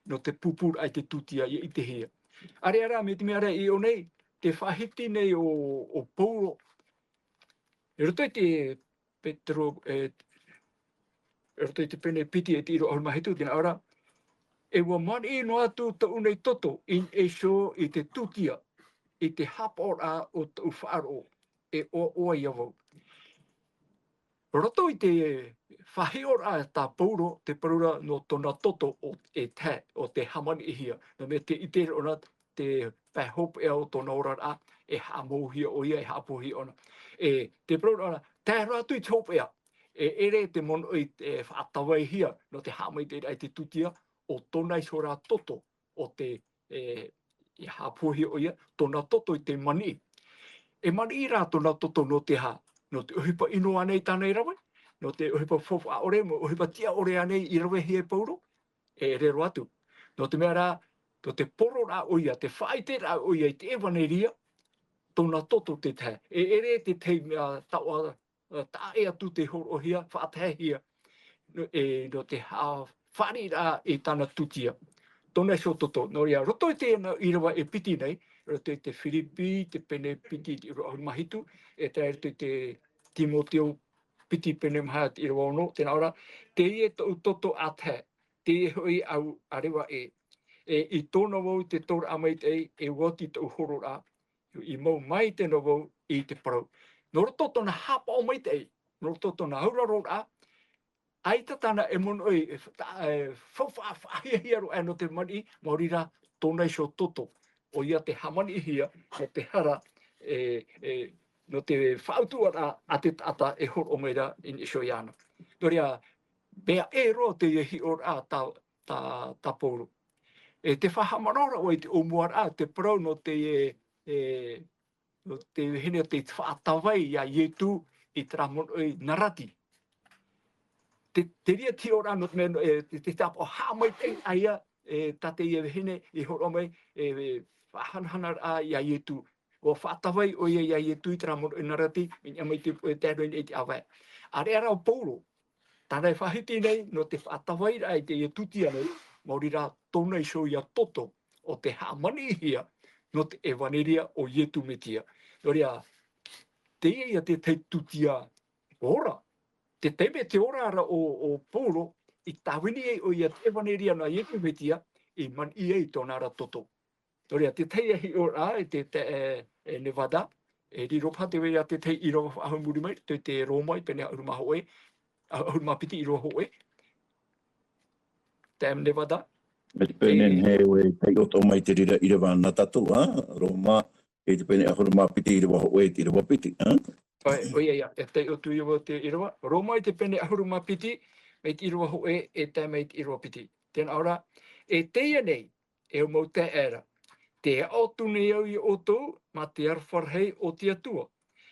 nō te pūpūraʻa i te tūtia, ʻia ʻitehia. ʻĀreʻa rā, mai te mea ra i ʻō nei, te faʻahiti nei o, o Paulo, i roto i te Petero, e, i roto i te pene piti e te ʻīrava ʻahuru mā hitu, tē nā ʻō ra, e ʻua maniʻi noa atu tōʻu nei toto i, e iho i te tūtia, i te haʻapaʻoraʻa o tōʻu faʻaroʻo, e ʻoaʻoa ia vau. Roto i te faʻahiʻoraʻa tā Paulo, tē parau ra nō tōna toto ʻo, e tae, ʻo tē hāmaniʻihia. Nō te mea tē ʻite ra ʻōna te pae hopeʻa o tōna oraraʻa, e haʻamauhia ʻoia, e haʻapūhia ʻōna. E, tē parau ra ʻōna, tae roa atu i te hopeʻa, e ʻere te monoʻi e faʻatavaihia, nō te haʻamaitaʻiraʻa i te tūtia, ʻo tōna iho rā toto, ʻo te, e, e haʻapūhia ʻoia, tōna toto i te maniʻi. E maniʻi rā tōna toto nō te aha? Nō te ʻohipa ʻino ānei tāna i rave? Nō te ʻohipa faufaʻa ʻore, mo ʻohipa tiʻa ʻore ānei i ravehia e Paulo? E ʻere roa atu. Nō te mea rā, nō te pororaʻa ʻoia, te faʻaʻiteraʻa ʻoia i te ʻevaneria, tōna toto te tahi. E ʻere te tahi mea taoʻa, ā, taʻa ʻē atu tei hōroʻahia, faʻataehia, nō, e, nō te ha-, fāriʻiraʻa i tāna tūtia. Tōna iho toto. Nō reira, roto i teie ʻīrava e piti nei, roto i te Firipi, te pene piti, te ʻīrava ʻahuru mā hitu, e tae roto i te Timoteo piti, pene maha, te ʻīrava ono, tē nā ʻō ra, teie tōʻu toto ʻātahe, teie hoʻi au ʻa reva ē. E, i tō na vau i te tauraʻa maitaʻi, e ʻua oti tōʻu hororaʻa, i mau maitaʻi noa vau i te parau. Nō roto tōna haʻapaʻo maitaʻi, nō roto tōna auraroraʻa, ʻaita tāna e monoʻi, e fa-, ta-, e faufaʻa faʻahiahia roa aʻe nō te maniʻi, maori rā tōna iho toto. ʻOia te hāmaniʻihia, nō te hara, e, e, nō te faʻautuʻaraʻa a te taʻata e hōroʻa mai ra i niʻa iho iāna. Nō reira, mea ʻē roa teie hiʻoraʻa tā, tā, tā Paulo. E te faʻahaʻamanaʻo ra ʻoe i te ʻōmuaraʻa, te parau nō teie, e, nō te vahine o te faʻatavai ia Ietu i terā monoʻi narati. Te, te reira te hiʻoraʻa nō te mea, e, te, te tāpaʻo haʻamaitaʻi aʻe ia, e, tā teie vahine i hōroʻa mai, e, e, faʻahanahanaraʻa ia Ietu. ʻUa faʻatavai ʻoia ia Ietu i terā monoʻi narati, mea niʻa mai te, e, tae roa i te ʻāvae. ʻĀreʻa rā ʻo Paulo, tāna e faʻahiti nei nō te faʻatavairaʻa i teie tūtia nei, maori rā tōna iho ia toto o te haʻamaniʻihia nō te ʻevaneria o Ietu Metia. Nō reira, teie ia te tahi tūtia ora. Te taime te ora ra ʻo, ʻo Paulo, i tāvini ai ʻoia te ʻevaneria nā Ietu Metia, i maniʻi ai tōna ra toto. Nō reira, te tahi hiʻoraʻa, e te, te, e, e Nevada, e riro paha te vai ra te tahi ʻīrava faʻahou i muri mai, te, te Roma i pene ʻahuru mā hōʻē, ʻahuru mā piti ʻīrava hōʻē. Te Nevada. E te pene E- he ʻoe taiʻo atoʻa mai te reira ʻīrava nā tātou, ā, Roma, e te pene ʻahuru mā piti ʻīrava hōʻē, te ʻīrava piti, ā? ʻOia, ʻoia, ia, e taiʻo atu ia vau te ʻīrava. Roma i te pene ʻahuru mā piti, mai te ʻīrava hōʻē, e tae mai te ʻīrava piti. Tē nā ʻō ra, e teie nei, e au mau taeaʻe ra, tē aʻo atu nei au ia ʻoutou, mā te aroha rahi o te Atua.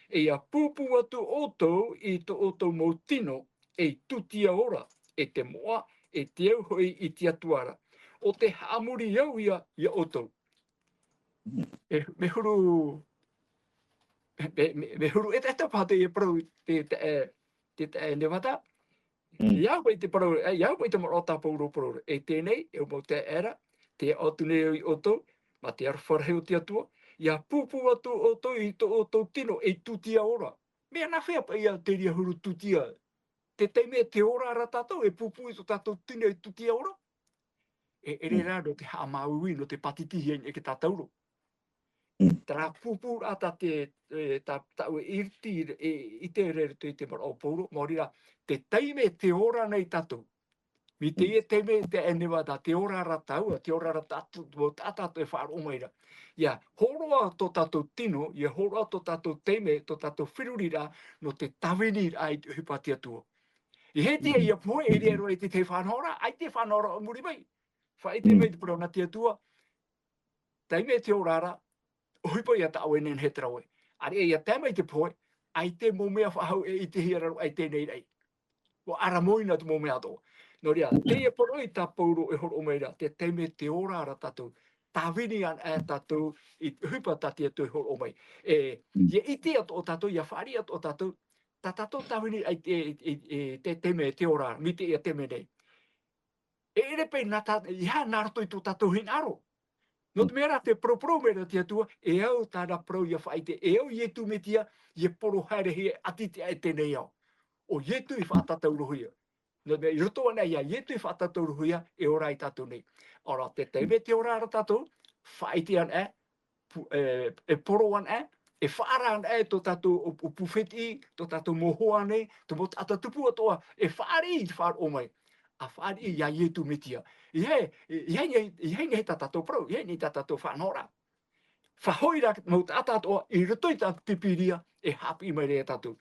E ʻia pūpū atu ʻoutou i tō ʻoutou mau tino, ei tūtia ora, e te moʻa, e te au hoʻi i te Atua ra. ʻO te haʻamori au ia, ia ʻoutou. E, mea huru, mea, mea, mea huru ʻetaʻeta paha teie parau, te, te, e, te, te, e, Nevada. Mm. ʻIa au paʻi te parau, e, ʻia au paʻi te manaʻo tā Paulo parau ra. E teie nei, e au mau taeaʻe ra, tē aʻo atu nei au ia ʻoutou, mā te aroha rahi o te Atua, ʻia pūpū atu ʻoutou i tō ʻoutou tino ei tūtia ora. Mea nāfea paʻi ia te reira huru tūtia? Te taime te ora ra tātou, e pūpū i tō tātou tino ei tūtia ora. E, e ʻere Mm. rā nō te haʻamāuiui, nō te pātitihia i niʻa i te tātauro. Mm. Terā pūpūraʻa tā te, e, tā, tāʻu e ʻite, e, ʻite ra i roto i te manaʻo o Paulo, maori rā, te taime te ora nei tātou. Mai Mm. teie taime te ʻeneva tā te ora ra tāua, te ora ra tātou, tō tātou e faʻaroʻo mai ra. ʻIa hōroʻa tō tātou tino, ʻia hōroʻa tō tātou taime, tō tātou feruriraʻa, nō te tāviniraʻa i te ʻohipa a te Atua. ʻEiaha Mm. ia pohe, e riro i te tahi faʻanahoraʻa, ʻaita e faʻanahoraʻa i muri mai. Faʻaʻite Mm. mai te parau nā te Atua, taime te ora ra, ʻohipa ia tāʻoe e nehenehe terā ʻoe. ʻĀreʻa ia tae mai te pohe, ʻaita mau mea faʻahou e ʻitehia ra roa i teie nei raʻi. ʻUa ʻaramoina te mau mea atoʻa. Nō reira, teie parau tā Paulo e hōroʻa mai ra, te taime te ora ra tātou, tāvini ana e tātou i te ʻohipa tā te Atua e hōroʻa mai. E, Mm. ʻia ʻite atoʻa tātou, ʻia fāriʻi atoʻa tātou, tā tātou tāvini i te, i, i, i te taime te ora, mai teie taime nei. E ʻere paʻi nā tā, ʻeiaha nā roto i tō tātou hinaʻaro. Nō te mea rā, tē parauparau mai ra te Atua, e au tāna parau ʻia faʻaʻite, e au Ietu Metia, ʻia poro haerehia, ʻati te aʻe i teie nei ao. ʻO Ietu i faʻatātaurohia. Nō te mea, i roto anaʻe ia Ietu i faʻatātaurohia, e ora ai tātou nei. ʻAore rā, te taime te ora ra tātou, faʻaʻite anaʻe, pu-, e, e poro anaʻe, e faʻaara anaʻe tō tātou ʻō-, ʻōpū fētiʻi, tō tātou mau hoa nei, tō mau taʻata tupu atoʻa, e fāriʻi i te faʻaroʻo mai. ʻA fāriʻi ia Ietu Metia. ʻEiaha, ʻeiaha, ʻeiaha i niʻa i tā tātou parau, ʻeiaha i niʻa i tā tātou faʻanahoraʻa. Faʻahoʻi rā mau taʻata atoʻa i roto i tā te Pīpīria, e haʻapiʻi mai ra ia tātou.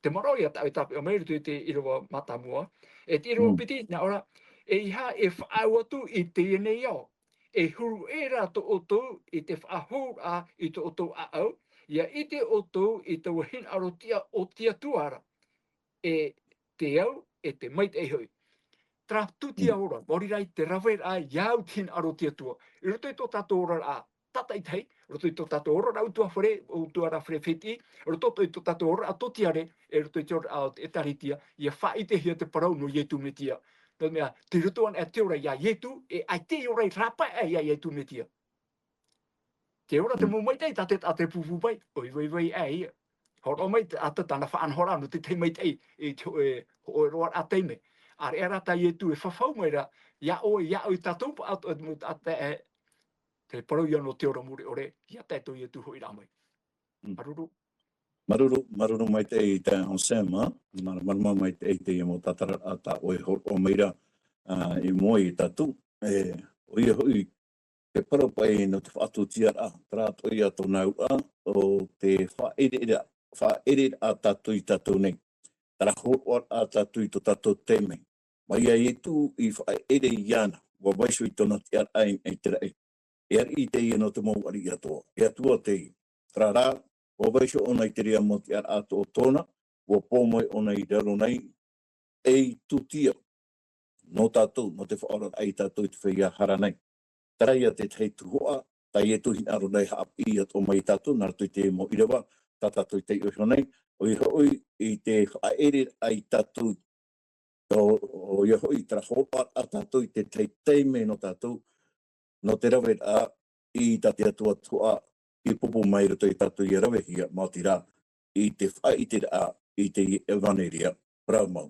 Te manaʻo ia tāʻu e tāpeʻa mai i roto i te ʻīrava mātāmua. E te ʻīrava Mm. piti, nā ʻō ra, ʻeiaha e faʻaau atu i teie nei ao. E huru ʻē rā tō ʻoutou i te faʻahouraʻa i tō ʻoutou ʻāʻau, ʻia ʻite ʻoutou i taua hinaʻaro tiʻa o te Atua ra, e te au, e te maitaʻi hoʻi. Terā tūtia Mm. ora, maori rā i te raveraʻa ia au te hinaʻaro o te Atua. I roto i tō tātou oraraʻa tātaʻitahi, i roto i tō tātou oraraʻa utuafare, utuafare fētiʻi, i roto i tō tātou oraraʻa tōtiare, e i roto i te oraraʻa o te ʻĒtārētia, ʻia faʻaʻitehia te parau nō Ietu Metia. Nō te mea, tei roto anaʻe te ora ia Ietu, e ʻaita e ora i rāpae aʻe ia Ietu Metia. Tē ora te Mm. mau maitaʻi tā te, tā te pūpū mai, ʻoi vaivai aʻe ia. Hōroʻa mai te, ʻa te tāna faʻanahoraʻa nō te tahi maitaʻi, e te, e, hōʻē roa rā taime. ʻĀreʻa rā tā Ietu e fafau mai ra, ia ʻoe, ia ʻoe tātou pa-, atu, atu, atu, e, te parau ia nō te ora mure ʻore, ia tae tō Ietu hoʻi rā mai. Mm. Māuruuru. Māuruuru, māuruuru maitaʻi i te Hosema, māuruuru, māuruuru maitaʻi i te mau tātararaʻa tā ʻoe hōroʻa mai ra, ā, i mua ia tātou. E, ʻoia hoʻi, te parau paʻi nō te faʻatūtiaraʻa, terā atoʻa ia tōna auraʻa, ʻo te faʻaʻereraʻa, faʻaʻereraʻa tātou ia tātou nei. Terā hōroʻaraʻa tātou i tō tātou taime. Mai ia Ietu i faʻaʻere iāna, ʻua vaiiho i tōna tiʻaraʻa i, i te raʻi. E ariʻi teie nō te mau ariʻi atoʻa. E Atua teie. Terā rā, ʻUa vaiiho ʻōna i te reira mau tiʻaraʻa atoʻa tōna, ʻua pō mai ʻōna i raro nei, ei tūtia nō tātou, nō te faʻaoraraʻa ia tātou i te feiā hara nei. Terā ia te tahi tuhaʻa, tā Ietu hinaʻaro nei haʻapiʻi atoʻa mai ia tātou, nā roto i te mau ʻīrava, tā tātou i taiʻo iho nei, ʻoia hoʻi i te faʻaʻereraʻa ia tātou, ʻo, ʻoia hoʻi terā hōroʻaraʻa tātou i te tahi taime nō tātou, nō te raveraʻa i tā te Atua tuhaʻa i pupu mai roto ia tātou ʻia ravehia, maoti rā, i te faʻaʻiteraʻa i te ʻevaneria parau mau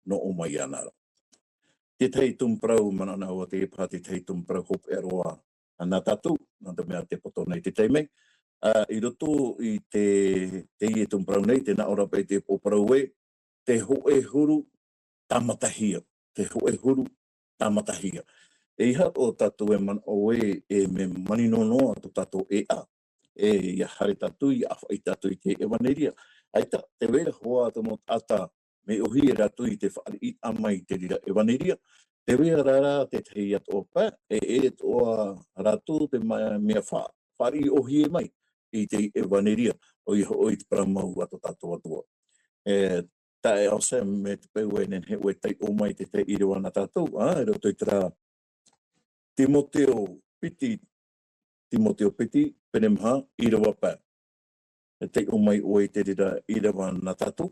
nō ʻō mai iāna ra. Te tahi tumu parau, manaʻo na ʻoe, te paha te tahi tumu parau hopeʻa roa nā tātou, nā te mea te poto nei te taime. Ā, i roto i te, teie tumu parau nei, tē nā ʻō ra paʻi te upoʻo parau ē, te hōʻē huru tāmatahia, te hōʻē huru tāmatahia. ʻEiaha atoʻa tātou e manaʻo ē, e mea manino noa tō tātou ʻēʻa, e, ʻia haere tātou, ʻia ʻāfaʻi tātou i te ʻevaneria. ʻAita, tē vai ra hoʻi te mau taʻata, mea ʻōhie rātou i te fāriʻiraʻa mai i te reira ʻevaneria, tē vai ra rā te tahi atoʻa pae, e, e ʻere atoʻa rātou te ma-, mea fā-, fāriʻi ʻōhie mai i te ʻevaneria, ʻoia hoʻi te parau mau a tō tātou Atua. E, taeaʻe Sam, mea tiʻa paʻi ʻoe e nehenehe ʻoe e taiʻo mai te tahi ʻīrava nā tātou, ā, i roto i terā Timoteo piti, Timoteo piti, pene maha, ʻīrava pae. E taiʻo mai ʻoe i te reira ʻīrava nā tātou.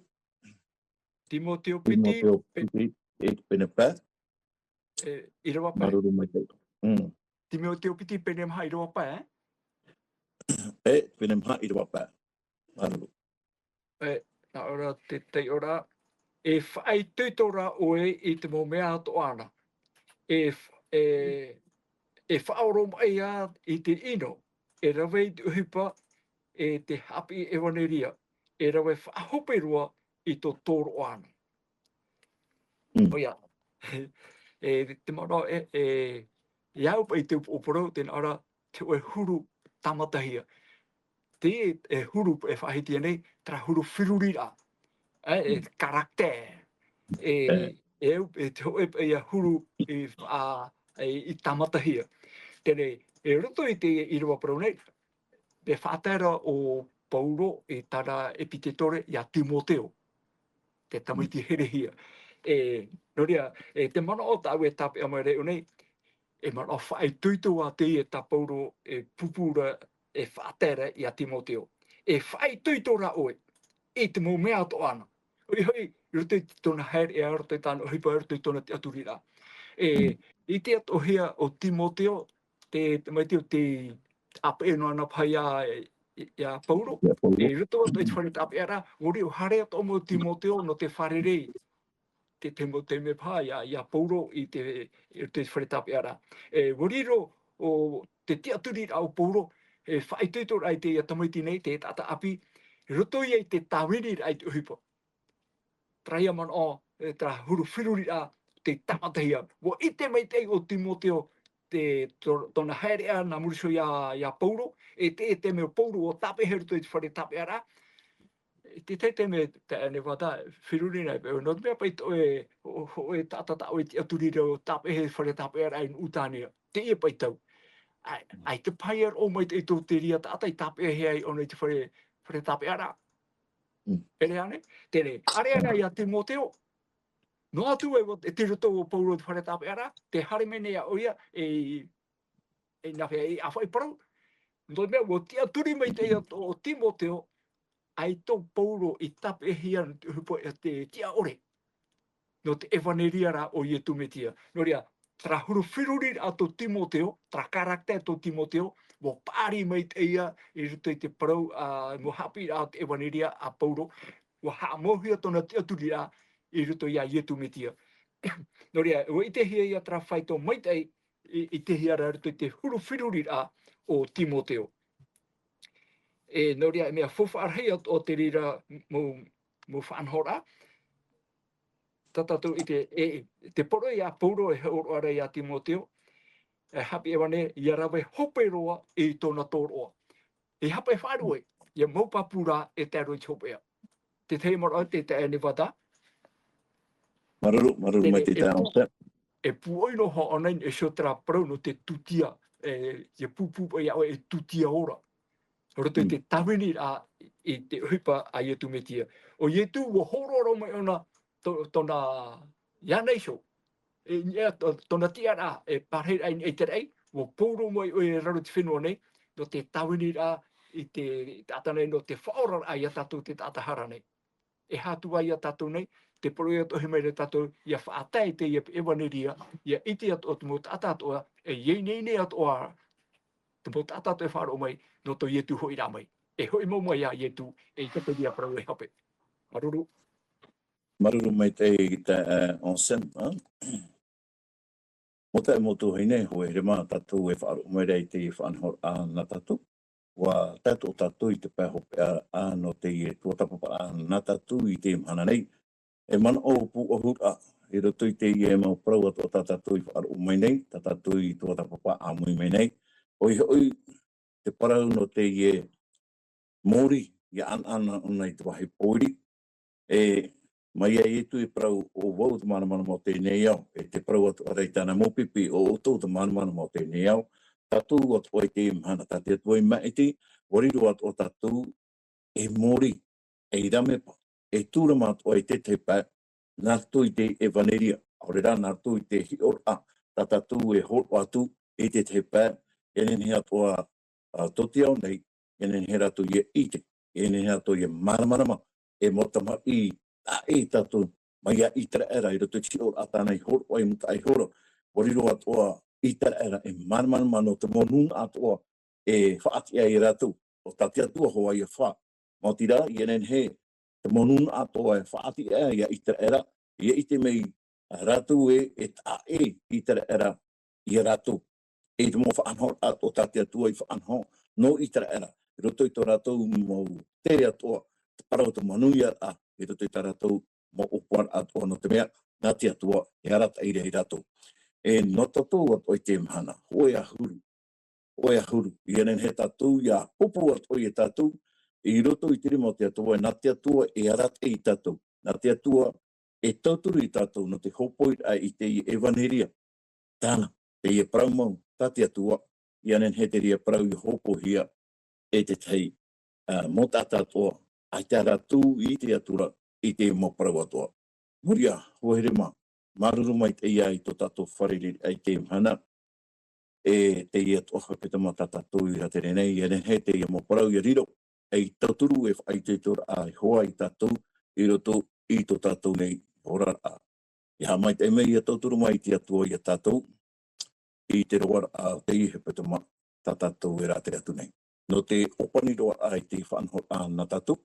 Timoteo piti, Timoteo pe- piti, e pene pae. E, ʻīrava pae. Māuruuru maitaʻi. Mm. Timoteo piti, pene maha, ʻīrava pae, e? E, pene maha, ʻīrava pae. Māuruuru. E, nā ʻō ra te taiʻo ra, e faʻaitoito rā ʻoe i te mau mea atoʻa na. E f-, e, e faʻaoromaʻi ā i te ʻino, e rave i te ʻohipa, e te haʻapiʻi ʻevaneria, e rave faʻahope roa i tō tōroʻa na. Mm. ʻOia. E, te manaʻo, e, e, e au paʻi te upoʻo parau, tē nā ʻō ra, te hōʻē huru tāmatahia. Te, e huru, e faʻahiahia nei, terā huru feruriraʻa. E, e, mm, caractère. E, e, e au, e te hōʻē paʻi ia huru i, ā, e, i tāmatahia. Teie nei, i roto i te ʻīrava parau nei, te faʻatae ra ʻo Paulo i tāna ʻepitetore ia Timoteo, te tamaiti herehia. E, nō reira, e te manaʻo tāʻu e tāpeʻa mai ra iʻō nei, e manaʻo faʻaitoito ā teie tā Paulo e pūpū ra, e faʻatae ra ia Timoteo. E faʻaitoito rā ʻoe i te mau mea atoʻa na. ʻOia hoʻi, i roto i tōna haereʻa, i roto i tāna ʻohipa, i roto i tōna tiʻaturiraʻa. E, mm, ʻite atoʻahia ʻo Timoteo, te, te tamaiti o te ʻāpeʻe noa na paha ia, ia Paulo. Ia Paulo. E, i roto atoʻa i te fare tāpeʻaraʻa, ʻua riro haere atoʻa mai ʻo Timoteo nō te fārerei, te, te mau taime paha ia, ia Paulo i te, i te fare tāpeʻaraʻa. E, ʻua riro ʻo te tiʻaturiraʻa o Paulo, e faʻaitoitoraʻa i teie tamaiti nei, te taʻata ʻāpī, i roto ia i te tāviniraʻa i te ʻohipa. Terā ia manaʻo, e, terā huru feruriraʻa, te tāmatahia. ʻUa ʻite maitaʻi ʻo Timoteo, te, tō-, tōna haereʻa nā muri iho ia, ia Paulo, e te, e te mea ʻo Paulo, ʻua tāpeʻa i roto i te fare tāpeʻaraʻa. I te tahi taime, taeaʻe Nevada, feruri na e paʻi, nō te mea paʻi tō ʻoe, ʻo, ʻo, ʻoe taʻata tā ʻoe tiʻaturi ra ʻua tāpeʻa i te fare tāpeʻaraʻa i Nuʻutānia. Teie paʻi tau. ʻAi, ʻaita paʻi e roʻo maitaʻi tō te reira taʻata i tāpeʻahia ai ʻōna i te fare, fare tāpeʻaraʻa. Mm. ʻEre ānei? Teie nei, ʻāreʻa rā ia Timoteo, noa atu ai ʻua, e tei roto ʻo Paulo i te fare tāpeʻaraʻa, tē haere mai nei ʻoia, e, e nā hea, e ʻāfaʻi parau. Nō te mea, ʻua tiʻaturi maitaʻi ʻo, ʻo Timoteo, ʻaita ʻo Paulo i tāpeʻahia nō te ʻohipa, e te tiʻa ʻore. Nō te ʻevaneria ra o Ietu Metia. Nō reira, terā huru feruriraʻa tō Timoteo, terā caractère tō Timoteo, ʻua paʻari maitaʻi ia i roto i te parau, ā, mau haʻapiʻiraʻa o te ʻevaneria a Paulo, ʻua haʻamauhia tōna tiʻaturiraʻa i roto ia Ietu Metia. Nō reira, ʻua ʻitehia ia terā faito maitaʻi, i, ʻitehia ra i roto i te huru feruriraʻa o Timoteo. E, nō reira, e mea faufaʻa rahi atoʻa te reira mau, mau faʻanahoraʻa. Tā tātou i te, e, te poroʻi a Paulo e hōroʻa ra ia Timoteo, e haʻapiʻi ʻōna, ʻia rave hope roa i tōna tōroʻa. E hapa e faʻaruʻe, ʻia mau pāpū ra e tae roa i te hopeʻa. Te tahi manaʻo te taeaʻe Nevada. Māuruuru, māuruuru. Teie nei, maitaʻi e taeaʻe pū-, Sam. E pūʻoi noa hoʻi ʻōna i niʻa iho terā parau nō te tūtia, e, ʻia pūpū paʻi iā ʻoe e tūtia ora. Roto i te tāviniraʻa, i te ʻohipa a Ietu Metia. ʻO Ietu, ʻua hōroʻa mai ʻōna tō-, tōna iāna iho. E, e, tō-, tōna tiʻaraʻa, e pārahi raʻa i te raʻi, ʻua pōro mai ʻoe i raro i te fenua nei, nō te tāviniraʻa i te taʻata nei, nō te faʻaoraraʻa ia tātou te taʻata hara nei. E aha atu ā ia tātou nei, te parau ia tohi mai ra tātou, ia faʻatae i teie ʻevaneria, ia ʻite atoʻa te mau taʻata atoʻa, e ia ineine atoʻa te mau taʻata atoʻa e faʻaroʻo mai, nō tō Ietu hoʻiraʻa mai. E hoʻi mau mai ia Ietu, e i te ia parau e hape. Māuruuru. Māuruuru maitaʻi i te, e, Anselme, ā? Mau taeaʻe, mau tuahine, hoa here mā, tātou e faʻaroʻo mai ra i te faʻanahoraʻa nā tātou. ʻUa tae atoʻa tātou i te pae hopeʻa nō teie tuatāpaparaʻa nā tātou i te mahana nei. E manaʻo pūʻohuraʻa i roto i teie mau parau atoʻa tā tātou i faʻaroʻo mai nei, tā tātou i tuatāpapa ʻāmui mai nei. ʻOia hoʻi, te parau nō teie mōrī, ia ʻanaʻana ʻōna i te vāhi pōiri. E, mai iā Ietu e parau, ʻo vau te māramarama o teie nei ao, e te parau atoʻa ra i tāna mau pipi, ʻo ʻoutou te māramarama o teie nei ao, tātou atoʻa i teie mahana, tā te Atua i maʻiti, ʻua riro atoʻa tātou, e mōrī, e rāmepa, e tūrama atoʻa i te tahi pae, nā roto i te ʻevaneria, ʻaore rā nā roto i te hiʻoraʻa, tā tātou e hōroʻa atu i te tahi pae, e nehenehe atoʻa, ā, tō te ao nei, e nehenehe rātou ia ʻite, e nehenehe rātou ia māramarama, e mau tamariʻi taʻa ʻē tātou, mai iā ʻĪteraʻera, i roto i te hiʻoraʻa tāna i hōroʻa ai Mutaʻaihora, ʻua riro atoʻa ʻĪteraʻera, e māramarama nō te mau nūnaʻa atoʻa, e faʻatiʻa ai rātou, ʻo tā te Atua hoʻi ia fā. Maoti rā, ia nehenehe, te mau nūnaʻa atoʻa e faʻatiʻa ai iā ʻĪteraʻera, ia ʻite mai rātou ē, e taʻa ʻē ʻĪteraʻera iā rātou. E te mau faʻanahoraʻa atoʻa tā te Atua i faʻanaho nō ʻĪteraʻera, i roto i tō rātou mau tere atoʻa, te parau o te manuiaraʻa, i roto i tā rātou mau ʻōpuaraʻa atoʻa, nō te mea, nā te Atua, e arataʻi ra ia rātou. E nō tātou atoʻa i teie mahana, hōʻē ʻahuru, hōʻē ʻahuru, ia nehenehe tātou, ia pūpū atoʻa ia tātou, i roto i te rima o te Atua, nā te Atua e arataʻi ia tātou, nā te Atua e tauturu ia tātou nō te hōpoiraʻa i te ʻevaneria, tāna, teie parau mau, tā te Atua, ia nehenehe te reira parau i hōpoihia e te tahi, ā, mau taʻata atoʻa, ʻaita rātou i ʻite atu ra i te mau parau atoʻa. Nō reira, hoa here mā, māuruuru maitaʻi i tō tātou fārereiraʻa i teie mahana, e teie atoʻa hepetoma tā tātou i rātere nei, ia nehenehe teie mau parau ia riro, ei tauturu, e faʻaitoitoraʻa e hoa ia tātou, i roto i tō tātou nei oraraʻa. ʻIa haʻamaitaʻi mai, ʻia tauturu mai te Atua ia tātou, i te roaraʻa o teie hepetoma tā tātou e rātere atu nei. Nō te ʻōpani roa i te faʻanahoraʻa nā tātou,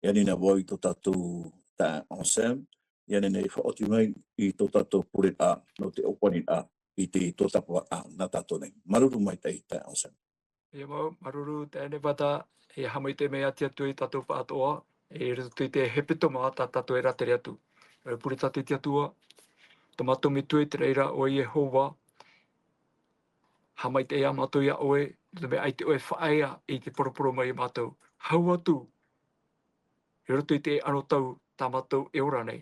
ʻia ani na vau i tō tātou taeaʻe Anselme, ʻia ani na e faʻaoti mai i tō tātou pureraʻa nō te ʻōpaniraʻa i te tuatāpaparaʻa nā tātou nei. Māuruuru maitaʻi taeaʻe Anselme. ʻIa mau, māuruuru taeaʻe Nevada, ʻia haʻamaitaʻi mai ā te Atua ia tātou pāʻatoʻa, i roto i te hepetoma tā tātou e rātere atu. E pure tātou i te Atua, tō mātou Metua i te raʻi ra ʻo Iehova, haʻamaitaʻi ā mātou ia ʻoe, nō te mea ʻaita ʻoe e faʻaea i te poroporo mai ia mātou. Hau atu, i roto i te anotau tā mātou e ora nei.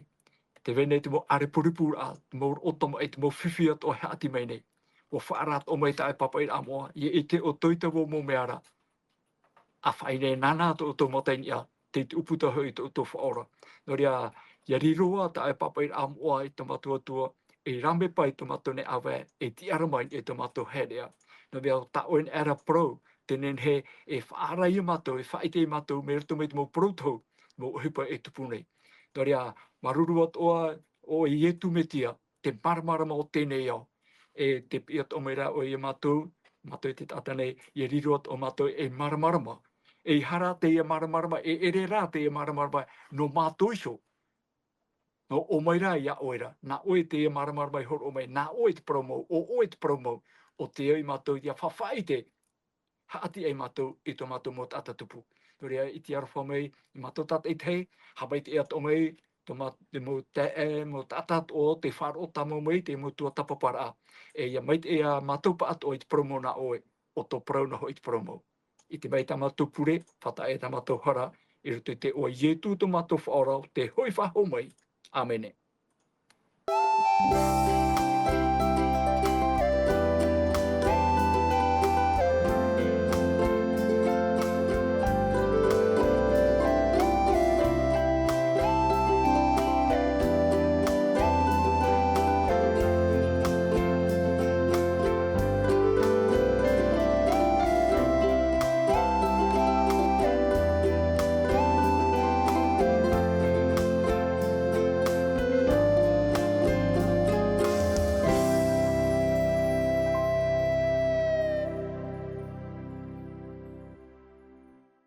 Tē vai nei te mau ʻārepurepuraʻa, te mau roʻo tamaʻi, te mau fifi atoʻa e haʻati mai nei. ʻUa faʻaara atoʻa mai tā ʻoe pāpaʻiraʻa moʻa, ʻia ʻite ʻoutou i te mau mea ra. ʻA faʻaineine nā tō ʻoutou mata i niʻa, tei tupu atoʻa hoʻi tō ʻoutou Faʻaora. Nō reira, ʻia riro ā tā ʻoe pāpaʻiraʻa moʻa i tō mātou Atua, e rāmepa i tō mātou nei ʻāvae, e tiʻarama i tō mātou haereʻa. Nō te mea tā ʻoe nei ra parau, tē nehenehe e faʻaara ia mātou, e faʻaʻite ia mātou, mai roto mai te mau parau tohu, mau ʻohipa e tupu nei. Nō reira, māuruuru atoʻa ʻoe Ietu Metia, te māramarama o teie nei ao. E tē piʻi atoʻa mai ra ʻoe ia mātou, mātou te taʻata nei, ʻia riro atoʻa mātou ei māramarama. ʻEiaha rā teie māramarama, e ʻere rā teie māramarama, nō mātou iho. Nō ʻō mai ra ia ʻoe ra, nā ʻoe teie māramarama i hōroʻa mai, nā ʻoe te parau mau, ʻo ʻoe te parau mau, ʻo tē au ia mātou ʻia faʻaʻite, haʻati ai mātou i tō mātou mau taʻata tupu. Nō reira, i te aroha mai, i mātou tātaʻitahi, haʻamaitaʻi atoʻa mai, tō mā-, te mau taeaʻe, mau taʻata atoʻa, tē faʻaroʻo tāmau mai, te mau tuatāpaparaʻa. E ʻia maitaʻi ā mātou pāʻatoʻa i te parau mau nā ʻoe, ʻo tō parau noa hoʻi te parau mau. ʻIte mai tā mātou pure, faʻataʻa i tā mātou hara, i roto i te iʻoa o Ietu tō mātou Faʻaora, tē hoʻi faʻahou mai. ʻĀmene.